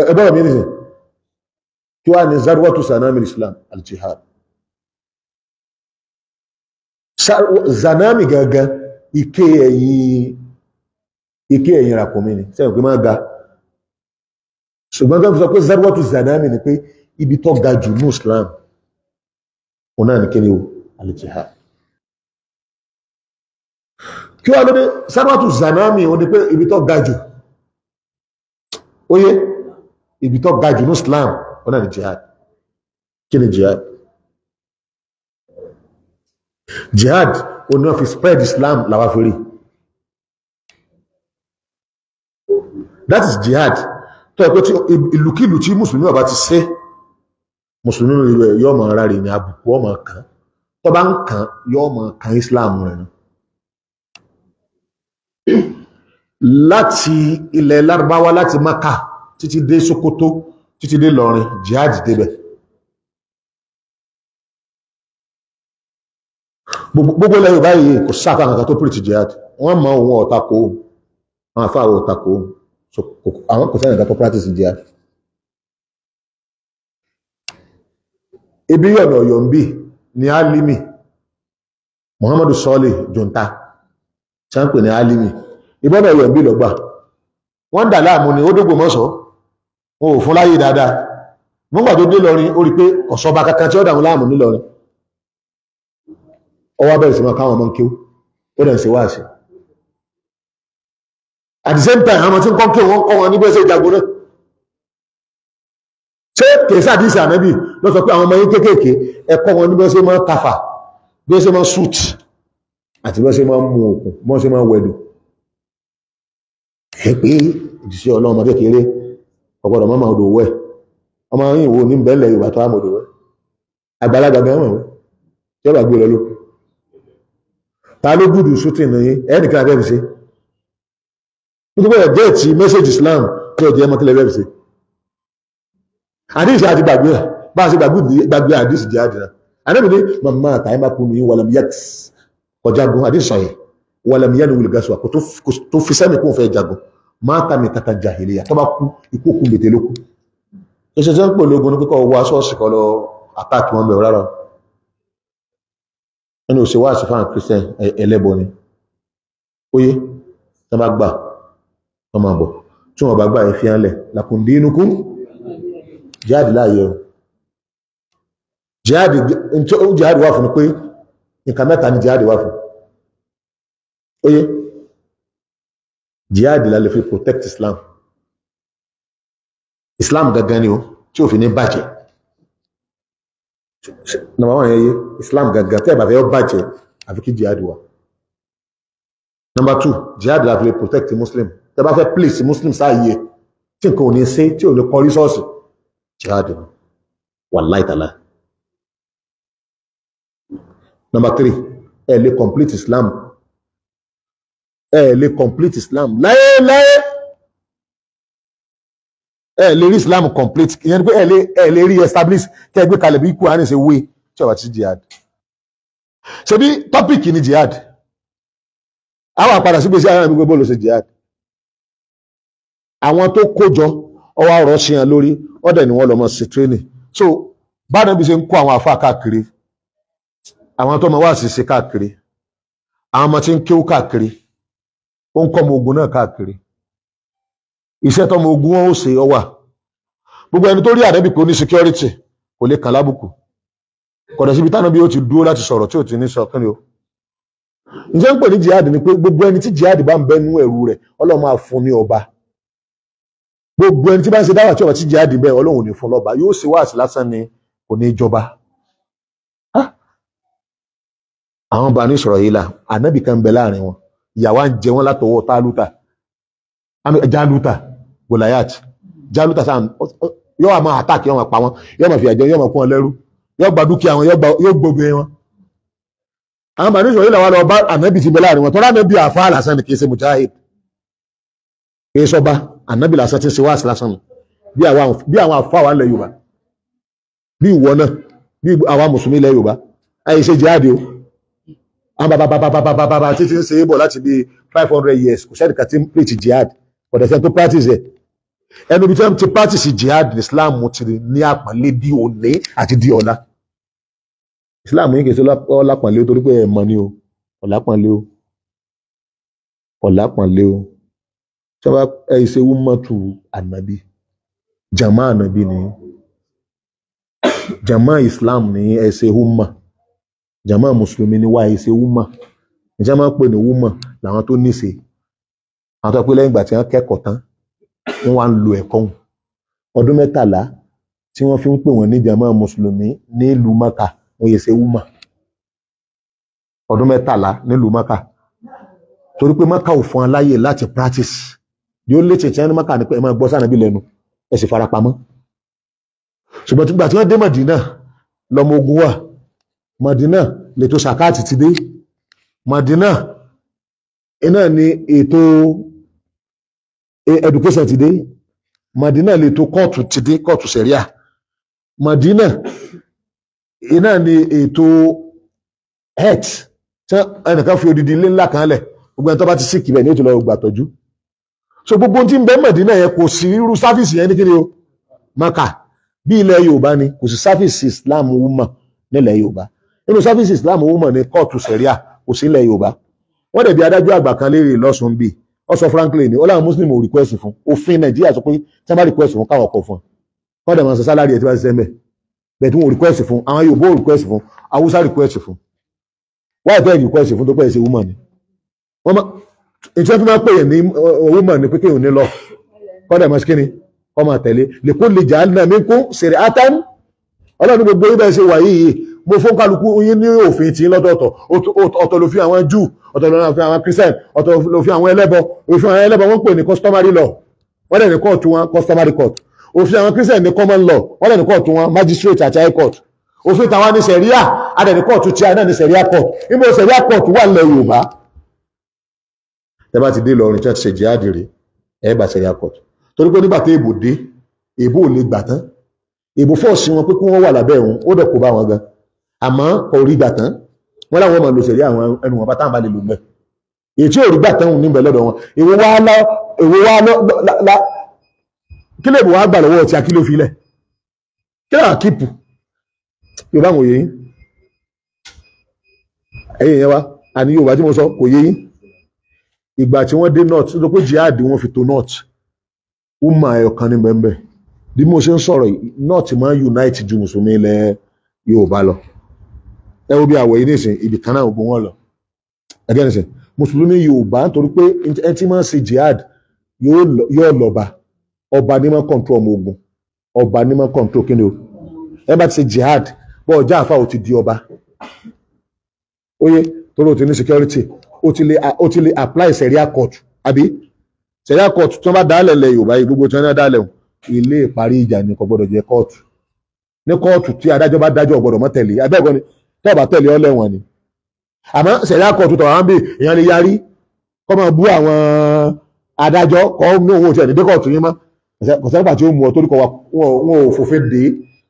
Ẹgbọ́rọ̀ mi nìsín kí wá ní zarwatu sanami islam al-jihad. Zanami gangan ike ẹ̀yìn ràkúnmí ni, sẹ́yìn pé máa ga, ṣùgbọ́n tó fi sọ pé zarwatu zanami ni pé ibi tó ga jù ní islam òun náà ní kí ni o, al-jihad. Kí wá lóde zarwatu zanami òun ni pé ibi tó ga jù, óyé, ibi tó ga jù ní islam òun náà ní jihad. Kí ni jihad? Jihad òun náà fi spread islam làwa fi rí. That is jihad. Tó ẹ pé tí ìlúkìlú tí mùsùlùmí ọba ti ṣe, mùsùlùmí rẹ̀ yóò máa ráre ní àbùkù ọmọ kan, tó bá ń kàn yóò máa kan islam rẹ̀ ní. Láti ilẹ̀ Lárúbáwá, láti Maka títí dé Sokoto títí dé Ìlọrin, jihad débẹ̀. Gbogbo ilẹ̀ Yorùbá yìí kò sáfà kankan tó pìrìtì jihad. Wọ́n mọ òun ọ̀tako, àwọn afáwọ̀ ọ̀tako, àwọn kò sẹ́yìn tó practice jihad. Ibi ọ̀nà Ọ̀yọ́ ń bì ní Alimi Muhammadu Sọ́ọ̀lì Junta tí wọ́n ń pè ní Alimi, ìbọ̀nà Ọ̀yọ́ ń bì lọ́gbà. Wọ́n ń dà láàmú ni ó dógbò mọ́sọ̀, wọn ò fún láyé dáadáa. Nígbà tó dé Ìlọrin ó rí pé ọ̀sọ́ba kankan tí ó dà wọn láàmú nílọrin. Ó wá bẹ̀rẹ̀ sí máa káwọn ọmọ ń kéwú, ó dẹ̀ ń ṣe wáàsí. At the same time, àwọn tí ń kọ́ kí wọ́n kọ́ wọn níbi ẹsẹ̀ ìjagun náà. Ṣé kèsà àdìsí ànábì ló sọ pé àwọn ọmọ yín kéékèèké ẹ kọ́ wọn níbi ẹsẹ̀ máa ń tafà, bí ẹsẹ̀ máa ń suit àti bí ẹsẹ̀ máa ń mu òkun, bí wọ́n ṣe máa ń wẹ̀dù. Ẹ pé ìdíṣẹ́ ọlọ́run ọmọ kékeré ọ̀gbọ́dọ̀ mọ́ máa odò wẹ̀. Ọmọ yín wo ní bẹ́ẹ̀lẹ̀ Yorùbá tó wà mọ́ odò wẹ̀. Àgbàlagbà gan mọ̀ wẹ́ tí ó bá gbé lọ lóko. Ta ló gùdù shooting ní ẹnìkan abẹ́ fi ṣe? Nítorí ẹ̀ gẹ́ẹ̀tì message Islam tí ó jẹ́ ẹmọ kílẹ̀ bẹ́ẹ̀ fi ṣe. Àdíṣe àti gbàgbé ẹ̀ bá a ṣe gbàgbé àdíṣe jẹ́ àdìrà. Àdébì ní màmá àtàyè máa kú ní wàlàm yẹt kọjagun àdíṣe sọ̀yẹ̀ wàlàm yẹn ní wùlùgásùwà kò tó fi sẹ́mi kó fẹ́ jagun máa tàmì tata jahiliya tó bá kú ikú òkú gbètè lókù. Ṣé ṣe ń pè lógun ní kíkọ́ wọ aṣọ́ọ̀ṣì kan lọ àtàkì wọn bẹ̀rù rárá. Ẹni òṣèwà àṣìfà Christian ẹlẹ́bọ ni. Óyé tí wọ́n bá gbà wọ́n máa bọ̀, tí wọ́n bá gbà ẹ fi hàn lẹ̀ làkùndínúkú jihad láàyè o. Jihad wà fún ni pé nǹkan mẹ́ta ni jihad wà fún. Óyé jihad la lè fi protect Islam. Islam gangan ni o tí ò fi ní bàjẹ́. Nàbà wọn yẹn yé Islam gangan tẹ́ ẹ̀ bá fẹ́ ó bàjẹ́ àfi kí jihad wà. Number two, jihad la fi lè protect Muslim. Tẹ́ bá fẹ́ place Muslim sáàyè tí nǹkan ò ní ṣe tí ò ní kọrí ṣọ́ọ̀ṣì, jihad ni wallahi ta'ala. Number three, ẹ lè complete Islam, ẹ lè complete Islam láéláé, ẹ lè rí Islam complete, ìyẹn ni pé ẹ lè rí establish kẹ́ ẹ gbé kalẹ̀ bí Kùránì ṣe wé tí ó bá ti jihad. Ṣebí tọ́pìkì ni jihad, àwọn àpàdà sígbèsí àwọn àmì gbogbo ló ṣe jihad. Àwọn tó kójọ ọwọ́ ọ̀rọ̀ ṣe hàn lórí ọ̀dẹ̀ ni wọ́n lọ mọ̀ sí training. So báwọn bí ṣe ń kó àwọn àfa káàkiri, àwọn tó mọ wá sí ṣe káàkiri, àwọn ọmọ tí ń kéwú káàkiri, ó ń kọ́ ọmọ ogun náà káàkiri. Iṣẹ́ tọmọ ogun wọn ó ṣe ọwà. Gbogbo ẹni tó rí àdẹ́bì pé ó ní security kò lè kàn lábùkù. Kọ̀dọ̀ síbi táwọn bí ó ti dúró láti sọ̀rọ̀ tí ò ti ní sọ kí ni o. Ǹjẹ́ ń pè ní jihad ni pé gbogbo ẹni tí jihad bá ń bẹnu ẹ̀rù rẹ̀ Ọlọ́run máa fún ní ọba. Gbogbo ẹni tí bá ń ṣe dáwà tí ọba tí jihad bẹ́ẹ̀ Ọlọ́run ò ní fún lọ́ba, yóò ṣe wáàsí lásán ni kò ní jọba. Àwọn Bani Israila ànábì kan ń bẹ láàrin wọn, ìyàwó ń jẹ wọn látọwọ́ Tálútà, Jálútà, Goliath, Jálútà sáà yóò máa àtàkì, yóò máa pa wọn, yóò máa fìyà jẹ, yóò máa kó wọn lẹ́rú, yóò gba dúkìá wọn, yóò gbogbo wọn. Àwọn Bani Israila wà lọ bá ànábì ti bẹ láàrin wọn, tọ́lá ànábì àfa lásán ni, kì í ṣe mujahid, kì í sọba, ànábì lásán ti ń ṣe wáàsí lásán ni. Bí àwọn àfáà wà nílẹ̀ Yorùbá, bí ìwọ náà, bí àwa mùsùlùmí ilẹ̀ Yorùbá, àyè ṣe jihad o. Àwọn bàbá títí ń ṣe é bọ̀ láti bí 500 years, kò sẹ́nìkan tí ń preach jihad, kò dẹ̀ sẹ́ni tó practice ẹ̀. Ẹnu ibi tí wọ́n ti practice jihad ní Islam ti ní àpọ́nlé di òní àti di ọ̀la. Islam yìí kì í ṣe ọlápọ̀nlé torí pé ẹ̀ mọ̀ ni o, ọ̀lápọ̀nlé o, ọ̀lápọ̀nlé o. Tí wọ́n bá ẹ ṣe wúmọ́tù ànábì, jàmá ànábì ni, jàmá Islam ní ẹ ṣe wúmọ́, jàmá mùsùlùmí ni wá ẹ ṣe wúmọ́. Ìjọba máa ń pè ní wúmọ́ làwọn tó níṣe, àwọn tó pé lẹ́yìn ìgbà tí wọ́n kẹ́kọ̀ọ́ tán wọ́n wá ń lo ẹ̀kọ́ wọn. Ọdún 13 tí wọ́n fi ń pè wọ́n ní jàmá mùsùlùmí nílùú Mẹ́kà, wọ́n yẹ ṣe wúmọ́. Ọdún 13 nílùú Mẹ́kà, torí pé Mẹ́kà ò fún aláyè láti practice. Yóò lè tètè ní Mẹ́kà ní pé ẹ máa gbọ́ sáà níbí lẹ́nu, ẹ sì farapamọ́. Ṣùgbọ́n tí gbà tí wọ́n dé Mọ̀dínà lọ́mọ ogun wà, Mọ̀dínà lètò sàkáàtì ti dé, Mọ̀dínà iná ni ètò education ti dé, Mọ̀dínà lètò kóòtù ti dé, kóòtù sẹ̀ríà, Mọ̀dínà iná ni ètò health. Tí ẹnìkan fi odidi ilé ńlá kan lẹ̀, gbogbo ẹni tó bá ti síkì bẹ̀ ni ó ti lọ gbàtọ́jú. So gbogbo tí ń bẹ Mọ̀dínà yẹn kò sí irú sáfíìsì yẹn ní kí ni o, Mẹ́kà. Bí ilẹ̀ Yorùbá ni kò sí sáfíìsì Islam wúmọ̀ nílẹ̀ Yorùbá. Nínú sáfíìsì Islam wúmọ̀ ní kóòtù sẹ̀ríà, kò sí ilẹ̀ Yorùbá. Wọ́n dẹ̀ bí adájọ́ àgbà kan léèrè lọ́sùn bíi ó sọ Franklin ní ó láwọn Muslim ò request fún, òfin Nàìjíríà sọ pé tí wọ́n bá request fún káwọn kọ̀ fún un, wọ́n dẹ̀ máa san sálárì ẹ̀ tí wọ́n ti sẹ́ńbẹ̀ bẹ́ẹ̀ tí wọ́n request fún, àwọn Yorùbá ò request fún, Haúsá request fún. Wáyé tẹ́ request fún tó pẹ́ ṣe wúmọ̀ ni. Wọ́n máa ìtí wọ́n fi máa pè é ní wúmọ̀ ni pé kéèyàn ní lọ kọ́ dẹ̀ máa ṣe kíni kọ́ máa tẹ̀lé lè kó lè jà á nà mí kún sèrè átán. Ọlọ́run gbogbo ibẹ̀ ṣe wà yìí, mo fún kálukú yín ní òfin tí lọ́tọ̀ọ̀tọ̀. Ọ̀tọ̀ ló fi àwọn Júù, ọ̀tọ̀ ló fi àwọn Christian, ọ̀tọ̀ ló fi àwọn ẹlẹ́bọ. Òfin àwọn ẹlẹ́bọ wọ́n pè ní customary law, wọ́n dẹ̀ ní kóòtù wọn customary court. Òfin àwọn Christian ní common law, wọ́n dẹ̀ ní kóòtù wọn magistrate àti high court. Òfin tàwa ní sẹ̀ríà, a dẹ̀ ní kóòtù tí a náà ní sẹ̀ríà court. Níbo sẹ̀ríà court wà nílẹ̀ Yorùbá? Tẹ́ bá ti dé Ìlọrin tí wọ́n ti ṣe jihad rè, ẹ bá sẹ̀ríà court. Torí pé nígbà tí èbò dé, èbò ò lè gbà tán. Èbò fọ́ọ̀sì wọn pé kí wọ́n wà lábẹ́ òun, ó dẹ̀ kó bá wọn gan. Àmọ́ kò rí gbà tán. Wọ́n láwọn máa lo sẹ̀ríà àwọn ẹnu wọn bá táwọn bá lè lò mẹ́. Èyí tí ò rí gbà tán òun níbẹ̀ lọ́dọ̀ wọn. Èwo wá lọ, èwo wá lọ la kí lè bò wá gbà lọ́wọ́ ọtí akíló filẹ̀? Kí lè kíìpù? Yorùbá kò yé yín. Ẹ̀yin yẹn wá, àní Yorùbá tí mo sọ kò yé yín. Ìgbà tí wọ́n dé north, tó pé jihad wọ́n fi tó north. Umma ẹ̀yọ̀kan ní bẹ́ẹ̀. Bí mo ṣe ń sọ̀rọ̀, north máa ń unite ju mùsùlùmí ilẹ̀ Yorùbá lọ. Ẹ wo bí àwẹ̀ yìí nísìn, ibì kan náà gbogbo wọn lọ. Ẹgẹ́ nísìn, mùsùlùmí Yorùbá nítorí pé ẹ ti máa ń ṣe jihad yóò lọ́ba. Ọba ní máa ń control ọmọ ogun. Ọba ní máa ń control kí ni o. Ẹ bá ti ṣe jihad, bọ́ ọjà àfa ò ti di ọba. Oye, torí o ti ní security, o ti lè apply sẹ̀ríà court, àbí? Sẹ̀ríà court tí wọ́n bá dálẹ̀ lẹ̀ Yorùbá yìí, gbogbo tí wọ́n dálẹ̀ hùn, ilé ìparí ìjà ni kò gbọ́dọ̀ jẹ́ kóòtù. Ní kóòtù tí adájọ́ bá dájọ́ ò gbọ́dọ̀ mọ́ tẹ̀lé, abẹ́ẹ̀kọ́ ni, tí ó bá tẹ̀lé ọ lẹ́wọ̀n ni. Àmọ́ sẹ̀ríà kóòtù tọ̀ wá ń bì, èèyàn lè yarí kọ́ máa bú àwọn adájọ́ kọ́ ní òun ò tiẹ̀ ní dé kóòtù yín mọ́. Kò sẹ́gbà tí ó mú ọ torí kọ́ wọn ò fòfin dé,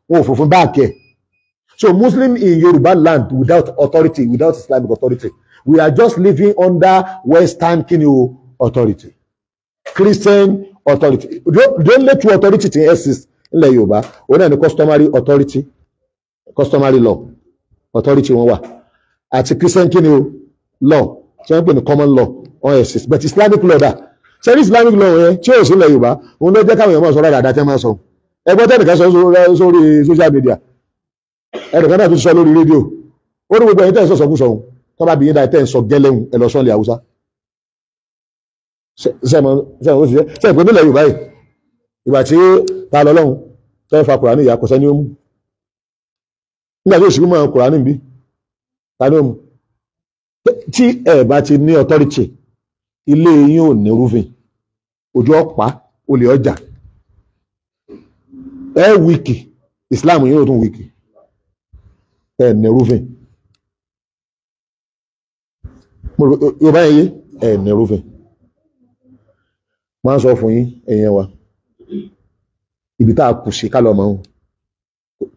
wọn ò fòfin báàkì ẹ̀. So Muslim in Yoruba land without authority, without Islamic authority, we are just living under Western kini authority, Christian authority. The only two authority to exist nílẹ̀ Yorùbá, òun náà ni customary authority, customary law authority wọn wà, àti Christian kini law tí wọ́n ń pè ní common law wọ́n exist, but Islamic law dà. Sẹ́ni Islamic law yẹn tí yóò sí ilẹ̀ Yorùbá, òun ló jẹ́ káwọn èèyàn máa sọ dáadáa tí wọ́n máa sọ. Ẹgbẹ́ tẹ́nìkan sọ sórí social media, ẹnìkan náà tún sọ lórí rédíò, ó ní gbogbo ẹ̀yin tẹ́ ẹ̀ sọ sọkúsọ òun, tó bá bí yín dáa tẹ́ ẹ̀ sọ gẹ́lẹ́hùn ẹ lọ sọ́ọ̀lì Haúsá. Sẹ́ẹ̀ pé nílẹ̀ Yorùbá yìí, ìgbà tí ta lọ lọ́hùn tẹ́ fa Kùránì ìyá kò sẹ́ni ó mú. Nígbà tí òṣìṣẹ́ mọ́ Kùránì bí, ta ni ó mú? Tí ẹ bá ti ní authority, ilé yín ò ní rúfin, ojú ọ̀pá olè ọjà, ẹ wíìkì, Islam yín ò tún wíìkì, ẹ ní rúfin. Yorùbá yẹn yé, ẹ ní rúfin. Máa ń sọ fún yín ẹ̀yin wa, Ibi tá a kù sí ká lọ mọ́ ọ́n.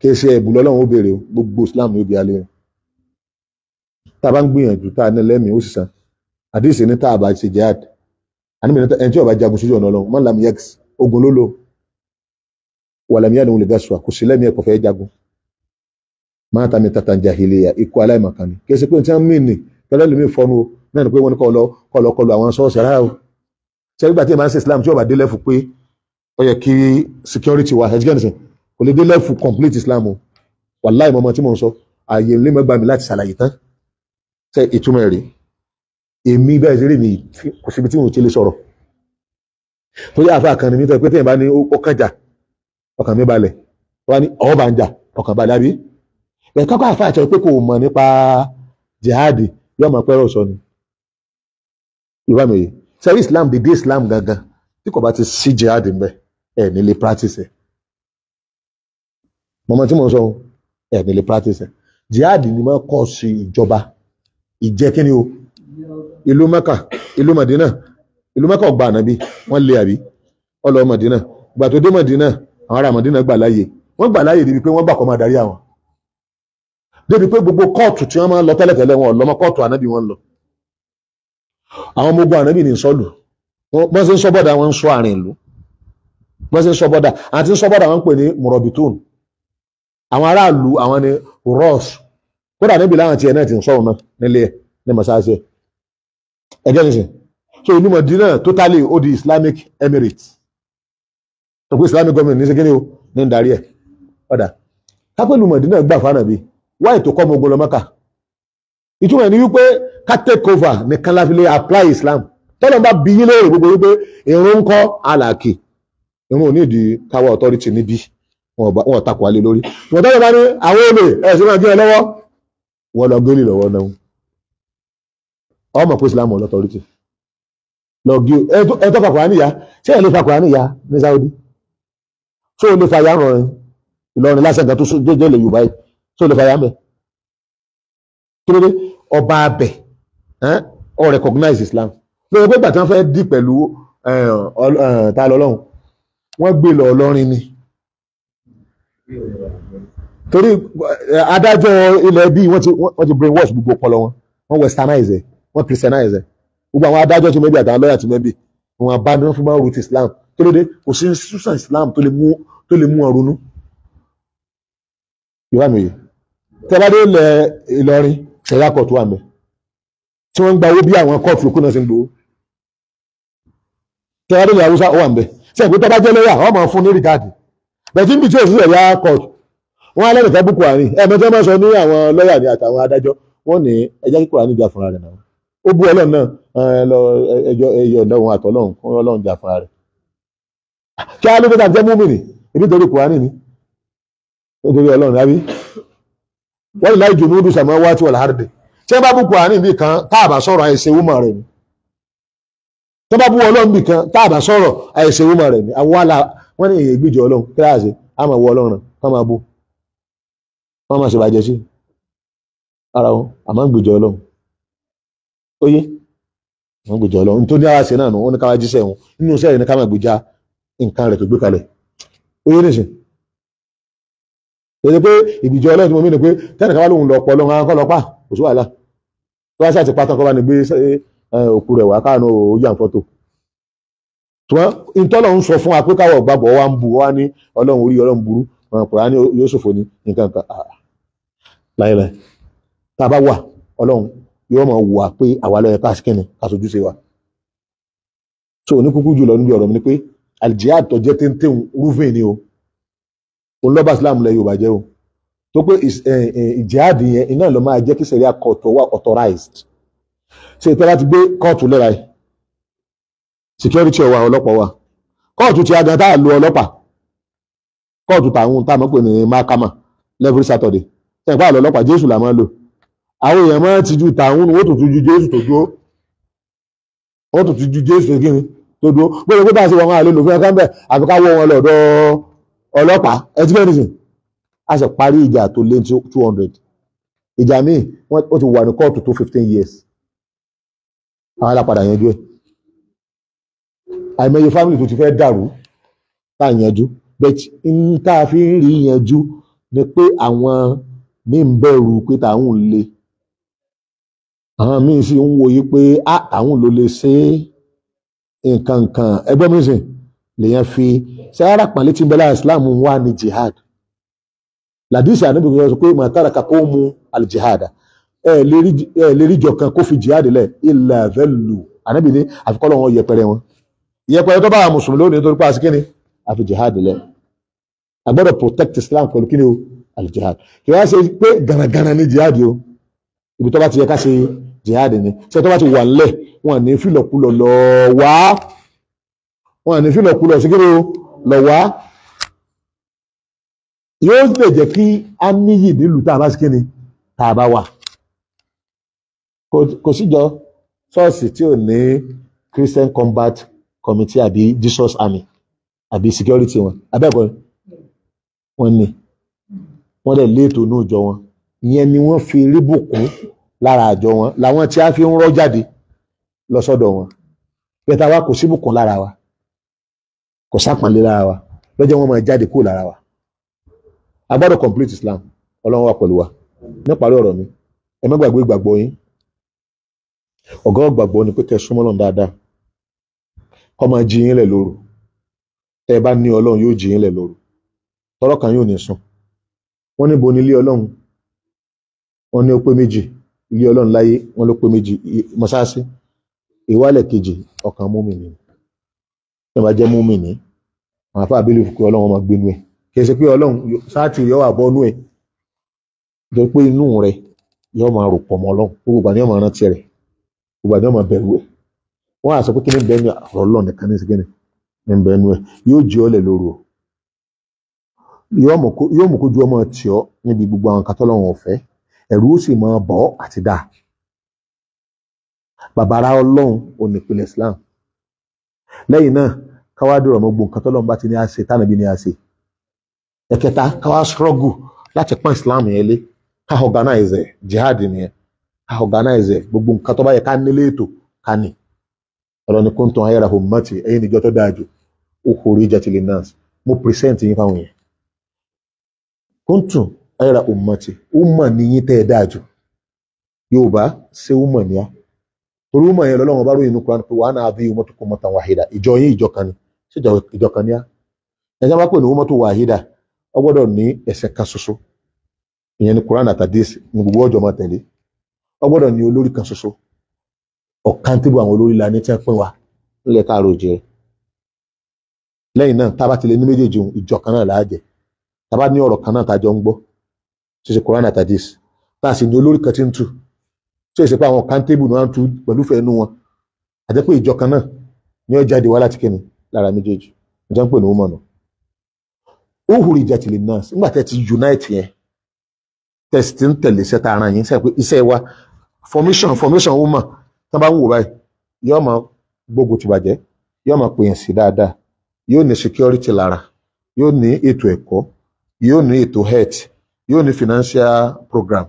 Kì í ṣe ẹ̀bù lọ́lọ́run ó béèrè o, gbogbo Islam yóò bí alẹ́ rẹ̀. Tá a bá ń gbìyànjú tá a ní lẹ́mìí ó sì san. Àdéhìsì ní tá a bá ṣe jihad. Àníbi ní ẹni tí ó bá jagun sójú ọ̀nà Ọlọ́run, man lam yaks, ogun ló lò. Wàlàmíyá ni òun lè gàṣùà, kò sí lẹ́mìí ẹ̀kọ́ fẹ́ jagun. Máa ta mi tata jahiliya, ikú aláìmọ̀kan ni. Kì í ṣe pé tí wọ́n mí nì, tẹ́lẹ̀ lómi fọnú o, náà ni pé wọ́n ní kọ́ lọ kọlu àwọn ṣọ́ọ̀ṣì rárá o. Ṣé nígbà tí ẹ máa ń ṣe Islam tí ó bá dé lẹ́fù pé ó yẹ kí security wà, ẹ̀jíkẹ́ nìsín, kò lè dé lẹ́fù complete Islam o. Wàláì mọ́mọ́ tí mò ń sọ, ààyè lè mẹ́gbàá mi láti ṣàlàyé tán. Ṣé ìtumọ̀ rèé? Èmi bẹ́ẹ̀ ṣe rí mi kò síbi tí mo ti lè sọ̀rọ̀. Torí àáfàá kan ni mi tọ́ pé téèyàn bá ní ó kàn jà, ọkàn mi balẹ̀. Wọ́n á ní ọ̀ọ́ bá ń jà, ọkàn balẹ̀ àbí? Bẹ́ẹ̀ kọ́kọ́ àáfàá àti pé kò mọ̀ nípa jihadi yóò máa pẹ́rọ̀ sọ ni. Yorùbá mi yìí. Ṣé Islam dédé Islam gangan tí kò bá ti sí jihadi ń bẹ ẹ̀ ní lè practice ẹ̀. Mọ̀mọ́ tí mo ń sọ ẹ̀ ní lè practice ẹ̀. Jihadi ni máa kọ́ sí ìjọba. Ìjẹ́ kí ni o? Ìlú Mẹ́kà, ìlú Mẹ̀dínà, ìlú Mẹ́kà ọgbà ànábì, wọ́n lé àbí, ó lọ Mẹ̀dínà. Ìgbà tó dé Mẹ̀dínà, àwọn ará Mẹ̀dínà gbà láàyè. Wọ́n gbà láàyè débi pé wọ́n gbà kó máa darí àwọn. Débi pé gbogbo kóòtù tí wọ́n máa ń lọ tẹ́lẹ̀tẹ́lẹ̀ wọn ò lọ mọ́, kóòtù ànábì wọn lọ. Àwọn ọmọ ogun ànábì ní sọ́ọ̀lù. Wọ́n ṣe ń sọ bọ́dà, wọ́n ń sọ àárín ìlú. Wọ́n ṣe ń sọ bọ́dà, àti ń sọ bọ́dà wọ́n ń pè ní mùrọ̀bìtún. Àwọn aráàlú àwọn ni rọ́ọ̀sì. Kódà níbi láwọn tiẹ̀ náà ti ń sọ̀rọ̀ náà nílé ẹ̀ ní mọ̀sáàsì ẹ̀. Ẹgẹ́ nìsín. So ìlú Mọ̀dínà totally ó di Islamic Emirates. Sọ pé Islamic government ní ṣe kíni o ní ń darí ẹ̀. Ọ̀dà. Kápẹ́lú Mọ̀dínà gbà fánàbí. Wá ètò kọ́ ọmọ ogun lọ Mẹ́kà. Ìtumọ̀ ni wípé ká take over nìkan la fi lè apply Islam. Tọ́lọ̀ bá bí yín léèrè gbogbo wípé ìrun ń kọ́ àlàkì. Ìrun ò ní ìdí káwọ́ authority níbí. Wọ́n takò alẹ́ lórí. Ìwọ̀n tọ́lọ̀ bá ní àwọn olè ẹ̀sìn máa gé ẹ lọ́wọ́. Wọ́n lọ gé lọ́wọ́ náà. Ọmọ pé Islam ò lọ́tọ́rìtì. Lọ gé ẹ tó fa Kùránì ya. Ṣé ẹ lè fa Kùránì ya ní Saudi? Ṣé o lè fa ya rọrin? Ìlọrin lásán kan tó jẹ́ ilẹ̀ Yorùbá yìí. Ṣé o lè fa ya mẹ́? Kí ló dé? Ọba abẹ ọ recognize Islam. Lórí pé ìgbà tí wọ́n fẹ́ dì pẹ̀lú ta lọ́lọ́run, wọ́n gbé lọ Ìlọrin ni. Torí adájọ́ ilẹ̀ bí wọ́n ti brainwash gbogbo ọpọlọ wọn, wọ́n westernize ẹ̀, wọ́n christianize ẹ̀. Gbogbo àwọn adájọ́ tí mẹ́bí àtàwọn lọ́yà tí mẹ́bí, wọn bá ní wọ́n fún máa root Islam. Kí ló dé? Kò sí institution Islam tó lè mú ọ ronú. Yorùbá mi yìí. Tẹ́ bá dé ilẹ̀ Ìlọrin, ṣẹ̀yà kóòtù wà mẹ́. Tí wọ́n ń gba owó bí àwọn kóòtù yòókù náà ṣe ń gbowó. Tẹ́ bá dé ilẹ̀ Haúsá, ó wà mẹ́. Ṣé ìpín tó bá jẹ́ lọ́yà, wọ́n máa fún ní rìgáàdì. Bẹ̀tí níbi tí ò sí ṣẹ̀yà kóòtù, wọ́n á lẹ́nìkan bú Kùránì. Ẹ̀mẹ́tẹ́ máa sọ ní àwọn lọ́yà ní àtàwọn adájọ́, wọ́n ní ẹjẹ́ kí Kùránì jà fúnra rẹ̀ náà. Ó bú Ọlọ́run náà, lọ ẹjọ́ ẹyọ ọ̀dọ́ òun àtọ́lọ́run, Ọlọ́run jà fúnra rẹ̀. Kí á ló dé tàbí jẹ́ múmìnì, ebi torí Kùránì ni, nítorí Ọlọ́run rábí. Wọ́n láì jù núdù sàmọ́ wá tí wọ́n láàrẹ̀. Tí wọ́n bá bú Kùránì bí kan, táàbà sọ̀rọ̀ àìṣe wúmọ̀ rẹ̀ ni. Tí wọ́n bá bú Ọlọ́run bí kan, táàbà sọ̀rọ̀ àìṣe wúmọ̀ rẹ̀ ni. Àwọn wàhálà wọ́n ní èyí gbìjọ Ọlọ́run, kíláàsì, á máa wọ Ọlọ́run, ká máa bú. Wọ́n máa ṣèbàjẹ́ sí ara wọn, àmọ́ ń gbìjọ Ọlọ́run. Ó yé, wọ́n gbìjọ Ọlọ́run. Nítorí ara ṣe náà nù, wọ́n ní ká wá jíṣẹ́ wọn. Nínú iṣẹ́ rẹ̀ ní ká máa gbìjà nǹkan rẹ̀ tó gbé kalẹ̀. Ó yé nìsín. Èdè pé ìgbìjọ Ọlọ́run tí mo mí ni pé tẹ́nìkan bá lóun lọ pọ̀ lọ́run akọ́ lọ pa, kò sí wàhálà. Tó bá ṣáà ti pátán kọ́ bá ní gbé òkú rẹ̀ wá káànú ojú àǹfọ́tò. Ṣùgbọ́n ìtọ́lọ̀ ń sọ fún wa pé káwọ̀ gbàgbọ́ wa ń bu wa ní Ọlọ́run orí Ọlọ́run burú, Kùránì yóò ṣòfò ní nǹkan kan. Láyé tá a bá wà Ọlọ́run yóò máa wà pé àwa ló yẹ ká sí kíni ká sojú sí wa. So ní kúkú jùlọ níbi ọ̀rọ̀ mi ni pé aljihad tó jẹ́ téńtéń rúfin ni o. Òun lọ́ba Islam lẹ Yorùbá jẹ́ o. Tó pé ìjihad yẹn iná ló máa jẹ́ kí sẹ̀ríà kóòtù wà authorized. Ṣé ìtẹ́ láti gbé kóòtù lẹ́ra ẹ̀? Security ọ̀wà ọlọ́pàá wà. Kóòtù ti agan tá a lo ọlọ́pàá. Kóòtù tàwọn tá a mọ̀ pé ní Mahakama every Saturday. Ṣé ìpá àlọ́ ọlọ́pàá Jésù là máa ń lò. Àwọn èèyàn máa ń tijú tàwọn wọ́n tó tijú Jésù tó dúró. Wọ́n tó tijú Jésù tó kíni tó dúró. Gbọ́dọ̀ pé bá a ṣe wọ́n máa lè lò fún ẹ̀ka ń bẹ̀ àfi ká wọ́ wọn lọ́dọ̀ ọlọ́pàá. Ẹ ti bẹ́ẹ̀ nìsín. A sì parí ìjà tó lé 200. Ìjà míì ó ti wà ní kóòtù tó 15 years. Àwọn alápadà yanjú ẹ̀. Àìmọye family tó ti fẹ́ dàrú tá à yanjú. But n tá a fi ń rí yanjú ni pé àwọn míì ń bẹ̀rù pé tàwọn ń le, àwọn míì sì ń wòye pé á àwọn ló lè ṣe nǹkan nǹkan. Ẹgbẹ́ mi sìn lèèyàn fi sẹ́yàrá pàlẹ́ tí ń bẹ lára Islam wà ní jihad. Làdísì ànábì kan sọ pé màtàrà kakó mu aljihad, ẹ lè rí jọ kan kó fi jihad lẹ̀ illa dhallu. Ànábì ní àfikọ́ lọ́wọ́ yẹpẹrẹ wọn, yẹpẹrẹ tó bá àwọn mùsùlùmí lónìí nítorí pé àsìkíni àfi jihad lẹ̀. A gbọ́dọ̀ protect Islam pẹ̀lú kíni o, aljihad. Kì í wá ṣe pé gànàgànà ní jihad o, ibi tó bá ti yẹ ká ṣe jihad ni. Ṣé tó bá ti wà ńlẹ̀ wọn ní fìlọ̀kulọ̀ lọ wá, wọn ní fìlọ̀kulọ̀ sí kíni o lọ wá. Yóò lè jẹ́ kí a níyì nílùú tá a bá sí kíni tá a bá wà. Kò síjọ ṣọ́ọ̀ṣì tí ò ní Christian Combat Committee àbí Jesus Army àbí security wọn, abẹ́ẹ̀kọ́ wọn ni wọ́n dẹ̀ léètò ní ìjọ wọn. Ìyẹn ni wọ́n fi rí bùkún lára àjọ wọn, làwọn tí a fi ń rọ́ jáde lọ sọ́dọ̀ wọn. Bẹ́ẹ̀ wa kò sí bùkún lára wa, kò sápọ̀nlé lára wa, lọ́jọ́ wọn máa jáde kúrò lára wa. A gbọ́dọ̀ complete Islam. Ọlọ́run wà pẹ̀lú wa. Níparí ọ̀rọ̀ mi, ẹ má gbàgbé ìgbàgbọ́ yín. Ọ̀gá ọ̀gbàgbọ́ ni pé kẹ́ súnmọ́ Ọlọ́run dáadáa, kó máa jí yín lẹ̀ lóru. Tẹ́ ẹ bá ní Ọlọ́run yóò jí yín lẹ̀ lóru, tọ́rọ̀ kan yóò ní sùn. Wọ́n níbo ni ilé Ọlọ́run? Wọ́n ní ó pé méjì ilé Ọlọ́run láyé, wọ́n ló pé méjì mọ́sáàsì. Ìwálẹ̀ kejì ọkàn múmìnì. Tí wọ́n bá jẹ́ múmìnì, àwọn afá abẹ́lé fún pé Ọlọ́run máa gbénu ẹ̀. Kì í ṣe pé Ọlọ́run sáàtì yóò wà bọ́nú ẹ̀, jọ pé inú rẹ̀ yóò máa rò pọ̀ mọ́ Ọlọ́run. Gbogbo ìgbà ni yóò máa rántí rẹ̀, gbogbo ìgbà ni yóò máa bẹ̀rù ẹ̀. Wọ́n á sọ pé kí ni bẹ́ẹ̀ ni ọ̀rọ̀ Ọlọ́run nìkan ní sikẹ́ni ní bẹ́ẹ̀ nu ẹ̀. Yóò jí ọ lẹ̀ lóru o, yóò mú kójú ọmọ tì ọ́ níbi gbogbo àwọn kan tọ́lọ́run ọ̀fẹ́, ẹ̀rù ó sì máa bọ̀ ọ́ àti dáa. Bàbára Ọlọ́run ò ní ìpìlẹ̀ Islam. Lẹ́yìn náà káwá dúró ọmọ gbogbo nǹkan tọ́lọ́run bá ti ní á ṣe tánàbí ní á ṣe. Ẹ̀kẹta, káwá struggle láti pọ́n Islam yẹn lé, ká organize ẹ̀, jihad nìyẹn, ká organize ẹ̀, gbogbo nǹkan tó bá yẹ ká nílé ètò ká ní. Ọlọ́ni kuntum khayra ummati, ẹ̀yin níjọ tó dáa jù, ukhrijat linnas, mo present yín fáwọn yẹn. Kuntum khayra ummati, umma ni yín tẹ́ ẹ dáa jù. Yorùbá ṣé umma ni á? Torí umma yẹn lọ́lọ́run bá ròyìn inú Quran pé wa ana hadhihi ummatukum ummatan wahida, ìjọ yín ìjọ kan ni. Ṣé ìjọ kan ni á? Ẹ̀jẹ̀ bá pè ní ummatu wahida, ó gbọ́dọ̀ ní ẹ̀sẹ̀ kan ṣoṣo. Ìyẹn ni Quran àtàdés ní gbogbo ọjọ́ máa tẹ̀lé. Ó gbọ́dọ̀ ní olórí kan ṣoṣo. Ọ̀kan tí àwọn olórí la ní tí wọ́n pín wa nílẹ̀ káàró jẹ. Lẹ́yìn náà tá a bá ti lè ní méjèèjì ìjọ kan náà láàjẹ. Tá a bá ní ọ̀rọ̀ kan náà tá a jọ ń gbọ́, ṣe Quran àtàdés, tá a sì ní olórí kan tí ń tù, tí ó ṣe pé àwọn kàńtébù ni wọ́n ń tu pẹ̀lú fẹ́ inú wọn, àti pé ìjọ kan náà ni ó jáde wá láti kíni lára méjèèjì. Ìjọ ń pè ní woman náà. Ukhrijat linnas, nígbà tẹ́ ti unite yẹn, tẹ́ sì ti ń tẹ̀lé iṣẹ́ tá a rán yín, sẹ́ pé iṣẹ́ wa formation woman tán bá ń wò báyìí, yóò máa gbógun ti bàjẹ́, yóò máa pèyàn sí dáadáa, yóò ní security lára, yóò ní ètò ẹ̀kọ́, yóò ní ètò health, yóò ní financial program.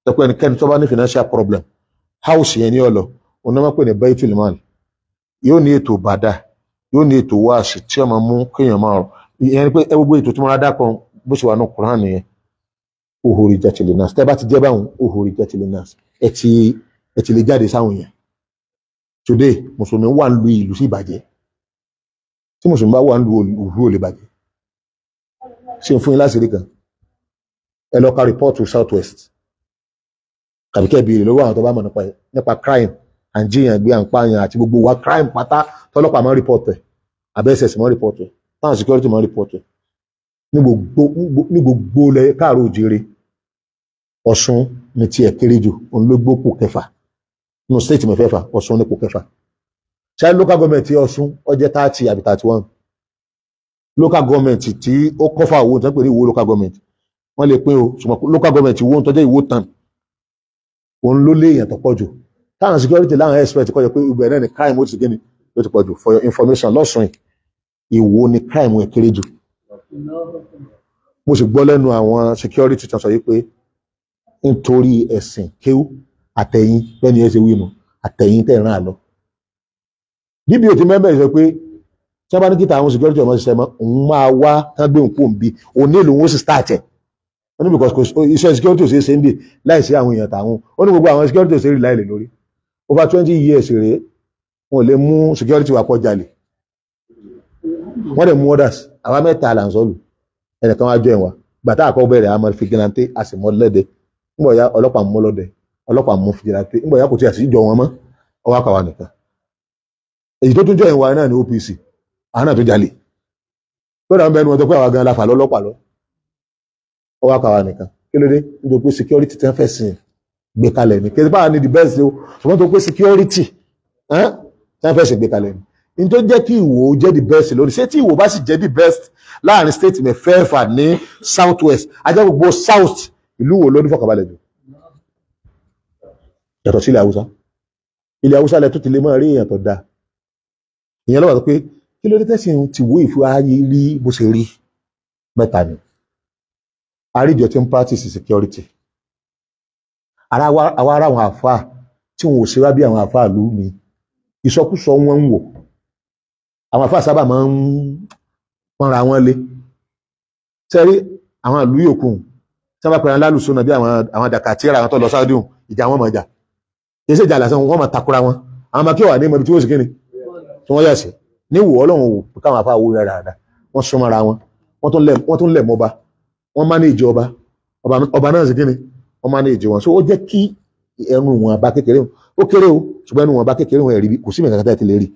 Tẹ́pẹ́ ẹnikẹ́ni tó bá ní financial problem, house yẹn ní ọ̀lọ́, òun náà máa pè ní baitul mal. Yóò ní ètò bàdà, yóò ní ètò wáàsì tí ó máa mú kéèyàn máa rọ̀. Ìyẹn ni pé ẹ gbogbo ètò tí mo rà dákan bó ṣe wà ní Quran nìyẹn. Ukhrijat linnas, tẹ́ bá ti jẹ́ báwọn ukhrijat linnas, ẹ ti lè jáde sáwọn yẹn. Today mùsùlùmí wà ń lu ìlú sí ìbàjẹ́. Tí mùsùlùmí bá wà ń lu ìlú ò lè bàjẹ́. Ṣé n fún yín láṣìírí kan? Ẹ lọ ka rìpọ́ọ̀tù South West tàbí kẹ́ béèrè lọ́wọ́ àwọn tó bá mọ̀ nípa crime à ń jiyàn gbé, à ń pààyàn àti gbogbo wa crime pátá tọ́lọ́pàá máa ń rìpọ́ọ̀tù ẹ̀, àbẹ́sẹ̀sì máa ń rìpọ́ọ̀tù ẹ̀, táwọn security máa ń rìpọ́ọ̀tù ẹ̀ ní gbogbo lẹ káàró òjìire. Ọ̀ṣun ní tiẹ̀ kéré jù, òun ló gbópò kẹfà nínú state mẹ́fẹ̀ẹ̀fà, Ọ̀ṣun nípò kẹfà. Ṣé local government tí Ọ̀ṣun ó jẹ́ 30 àbí 31 local government tí ó kọ́fà owó tó ń pè ní Ìwó local government, wọ́n lè pín o, ṣùgbọ́n local government Ìwó tó jẹ́ Ìwó tán, òun ló lé èèyàn tó pọ̀ jù. Táwọn security láwọn expert kọ́ yẹ pé ibẹ̀ náà ni crime ó ti gé ni ló ti pọ̀ jù. For your information, lọ́sùn Ìwó ni crime ẹ̀ kéré jù. Mo sì gbọ́ lẹ́nu àwọn security tó sọ yìí pé nítorí ẹ̀sìn kéwú àtẹ̀yìn bẹ́ẹ̀ ni ẹ ṣe wí nu àtẹ̀yìn tẹ̀ ràn án lọ. DPO ti mẹ́bẹ̀ẹ́ sọ pé Tí wọ́n bá ní kíta àwọn security ọmọ ṣiṣẹ́ mọ́, òun máa wá tán gbé òun kú òun bí òun nílùú òun ó sì start ẹ̀. Ó ní because iṣẹ́ security ò ṣeé ṣe ń bì láìsí àwọn èèyàn tàwọn. Ó ní gbogbo àwọn security ò ṣe rí láìlè lórí. Over 20 years rèé, wọn ò lè mú security wa kọ́ jalè. Wọ́n dẹ̀ mú others. Àwa mẹ́ta là ń sọ́lù, ẹnìkan wá join wa. Gbàtà àkọ́ bẹ̀rẹ̀, àmọ́ vigilante, a sì mọ́ lẹ́dẹ̀. Ńgbọ̀ ya ọlọ́pàá mú lọ́dẹ, ọlọ́pàá mú vigilante. Ńgbọ̀ ya kò tí a sì jọ wọn mọ́, ọwọ́ àkàwà nìkan. Èyí tó tún join wa náà ní OPC, àwọn náà tó jalè lọ́dà ń bẹnu wọn tó pé àwa gan la fà lọ́lọ́pàá lọ, ọwọ́ àkàwà nìkan. Kí ló dé? Nítorí pé security tí wọ́n fẹ́ sìn gbé kalẹ̀ ní kí báwa ní the best o, ṣùgbọ́n tó pé security tí wọ́n fẹ́ sìn gbé kalẹ̀ ní ní tó jẹ́ kí Ìwó jẹ́ the best lórí. Ṣé tí Ìwó bá sì jẹ́ the best láàrin state mẹ́fẹ̀ẹ̀fà ní South West, ajá gbogbo South, ìlú wo ló ní fọkànbalẹ̀ jù yàtọ̀ sí ilẹ̀ Haúsá? Ilẹ̀ Haúsá lẹ tó ti lè máa rí èèyàn tó dáa. Ìyẹn lọ́wọ́ tó pé kí ló dé tẹ̀sìn ti wó ìfúra ayé rí bó ṣe rí. Mẹ́ta ni àríjọ tí ń practice security. Àwa ara àwọn àfáà tí wọn ò ṣe wá bí àwọn àfáà lù mí, ìsọkúsọ wọn ń wò. Àwọn àfáà sábà máa ń pọ́nra wọn lé sẹ́rí. Àwọn ìlú yòókù tí wọ́n bá pẹ̀lú alálùsọ́nà bí àwọn dàkàtìrà, àwọn tó lọ sáájú ìjà, wọn máa jà. Kì í ṣe ìjà lásán, wọn máa takora wọn. Àwọn máa kí wà ní ìmọ̀ ibi tí wọ́n sì kíni tí wọ́n yà sí níwò. Ọlọ́run wò káwọn àfáà wò rẹ̀ dáadáa, wọ́n súnmọ́ra wọn, wọ́n tún lẹ̀ mọ́ba, wọ́n manage ọba. Ọba náà sì kíni, wọ́n manage wọn. So ó jẹ́ kí ẹnu wọn bá kékeré, ó kéré o, ṣùgbọ́n ẹnu wọn bá kékeré wọn ẹ̀rí kò sí mẹ́ta kátà ti lè rí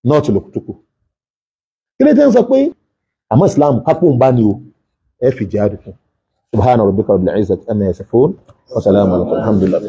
nọ́ọ̀tì lòkùtùkù. Kí ló dé ń sọ pé àmọ́ Islam kápò ń bá ní o ẹ fi jihad fún. Subhana rabbika rabbil izzati amma yasifun wa salamun alhamdulillah.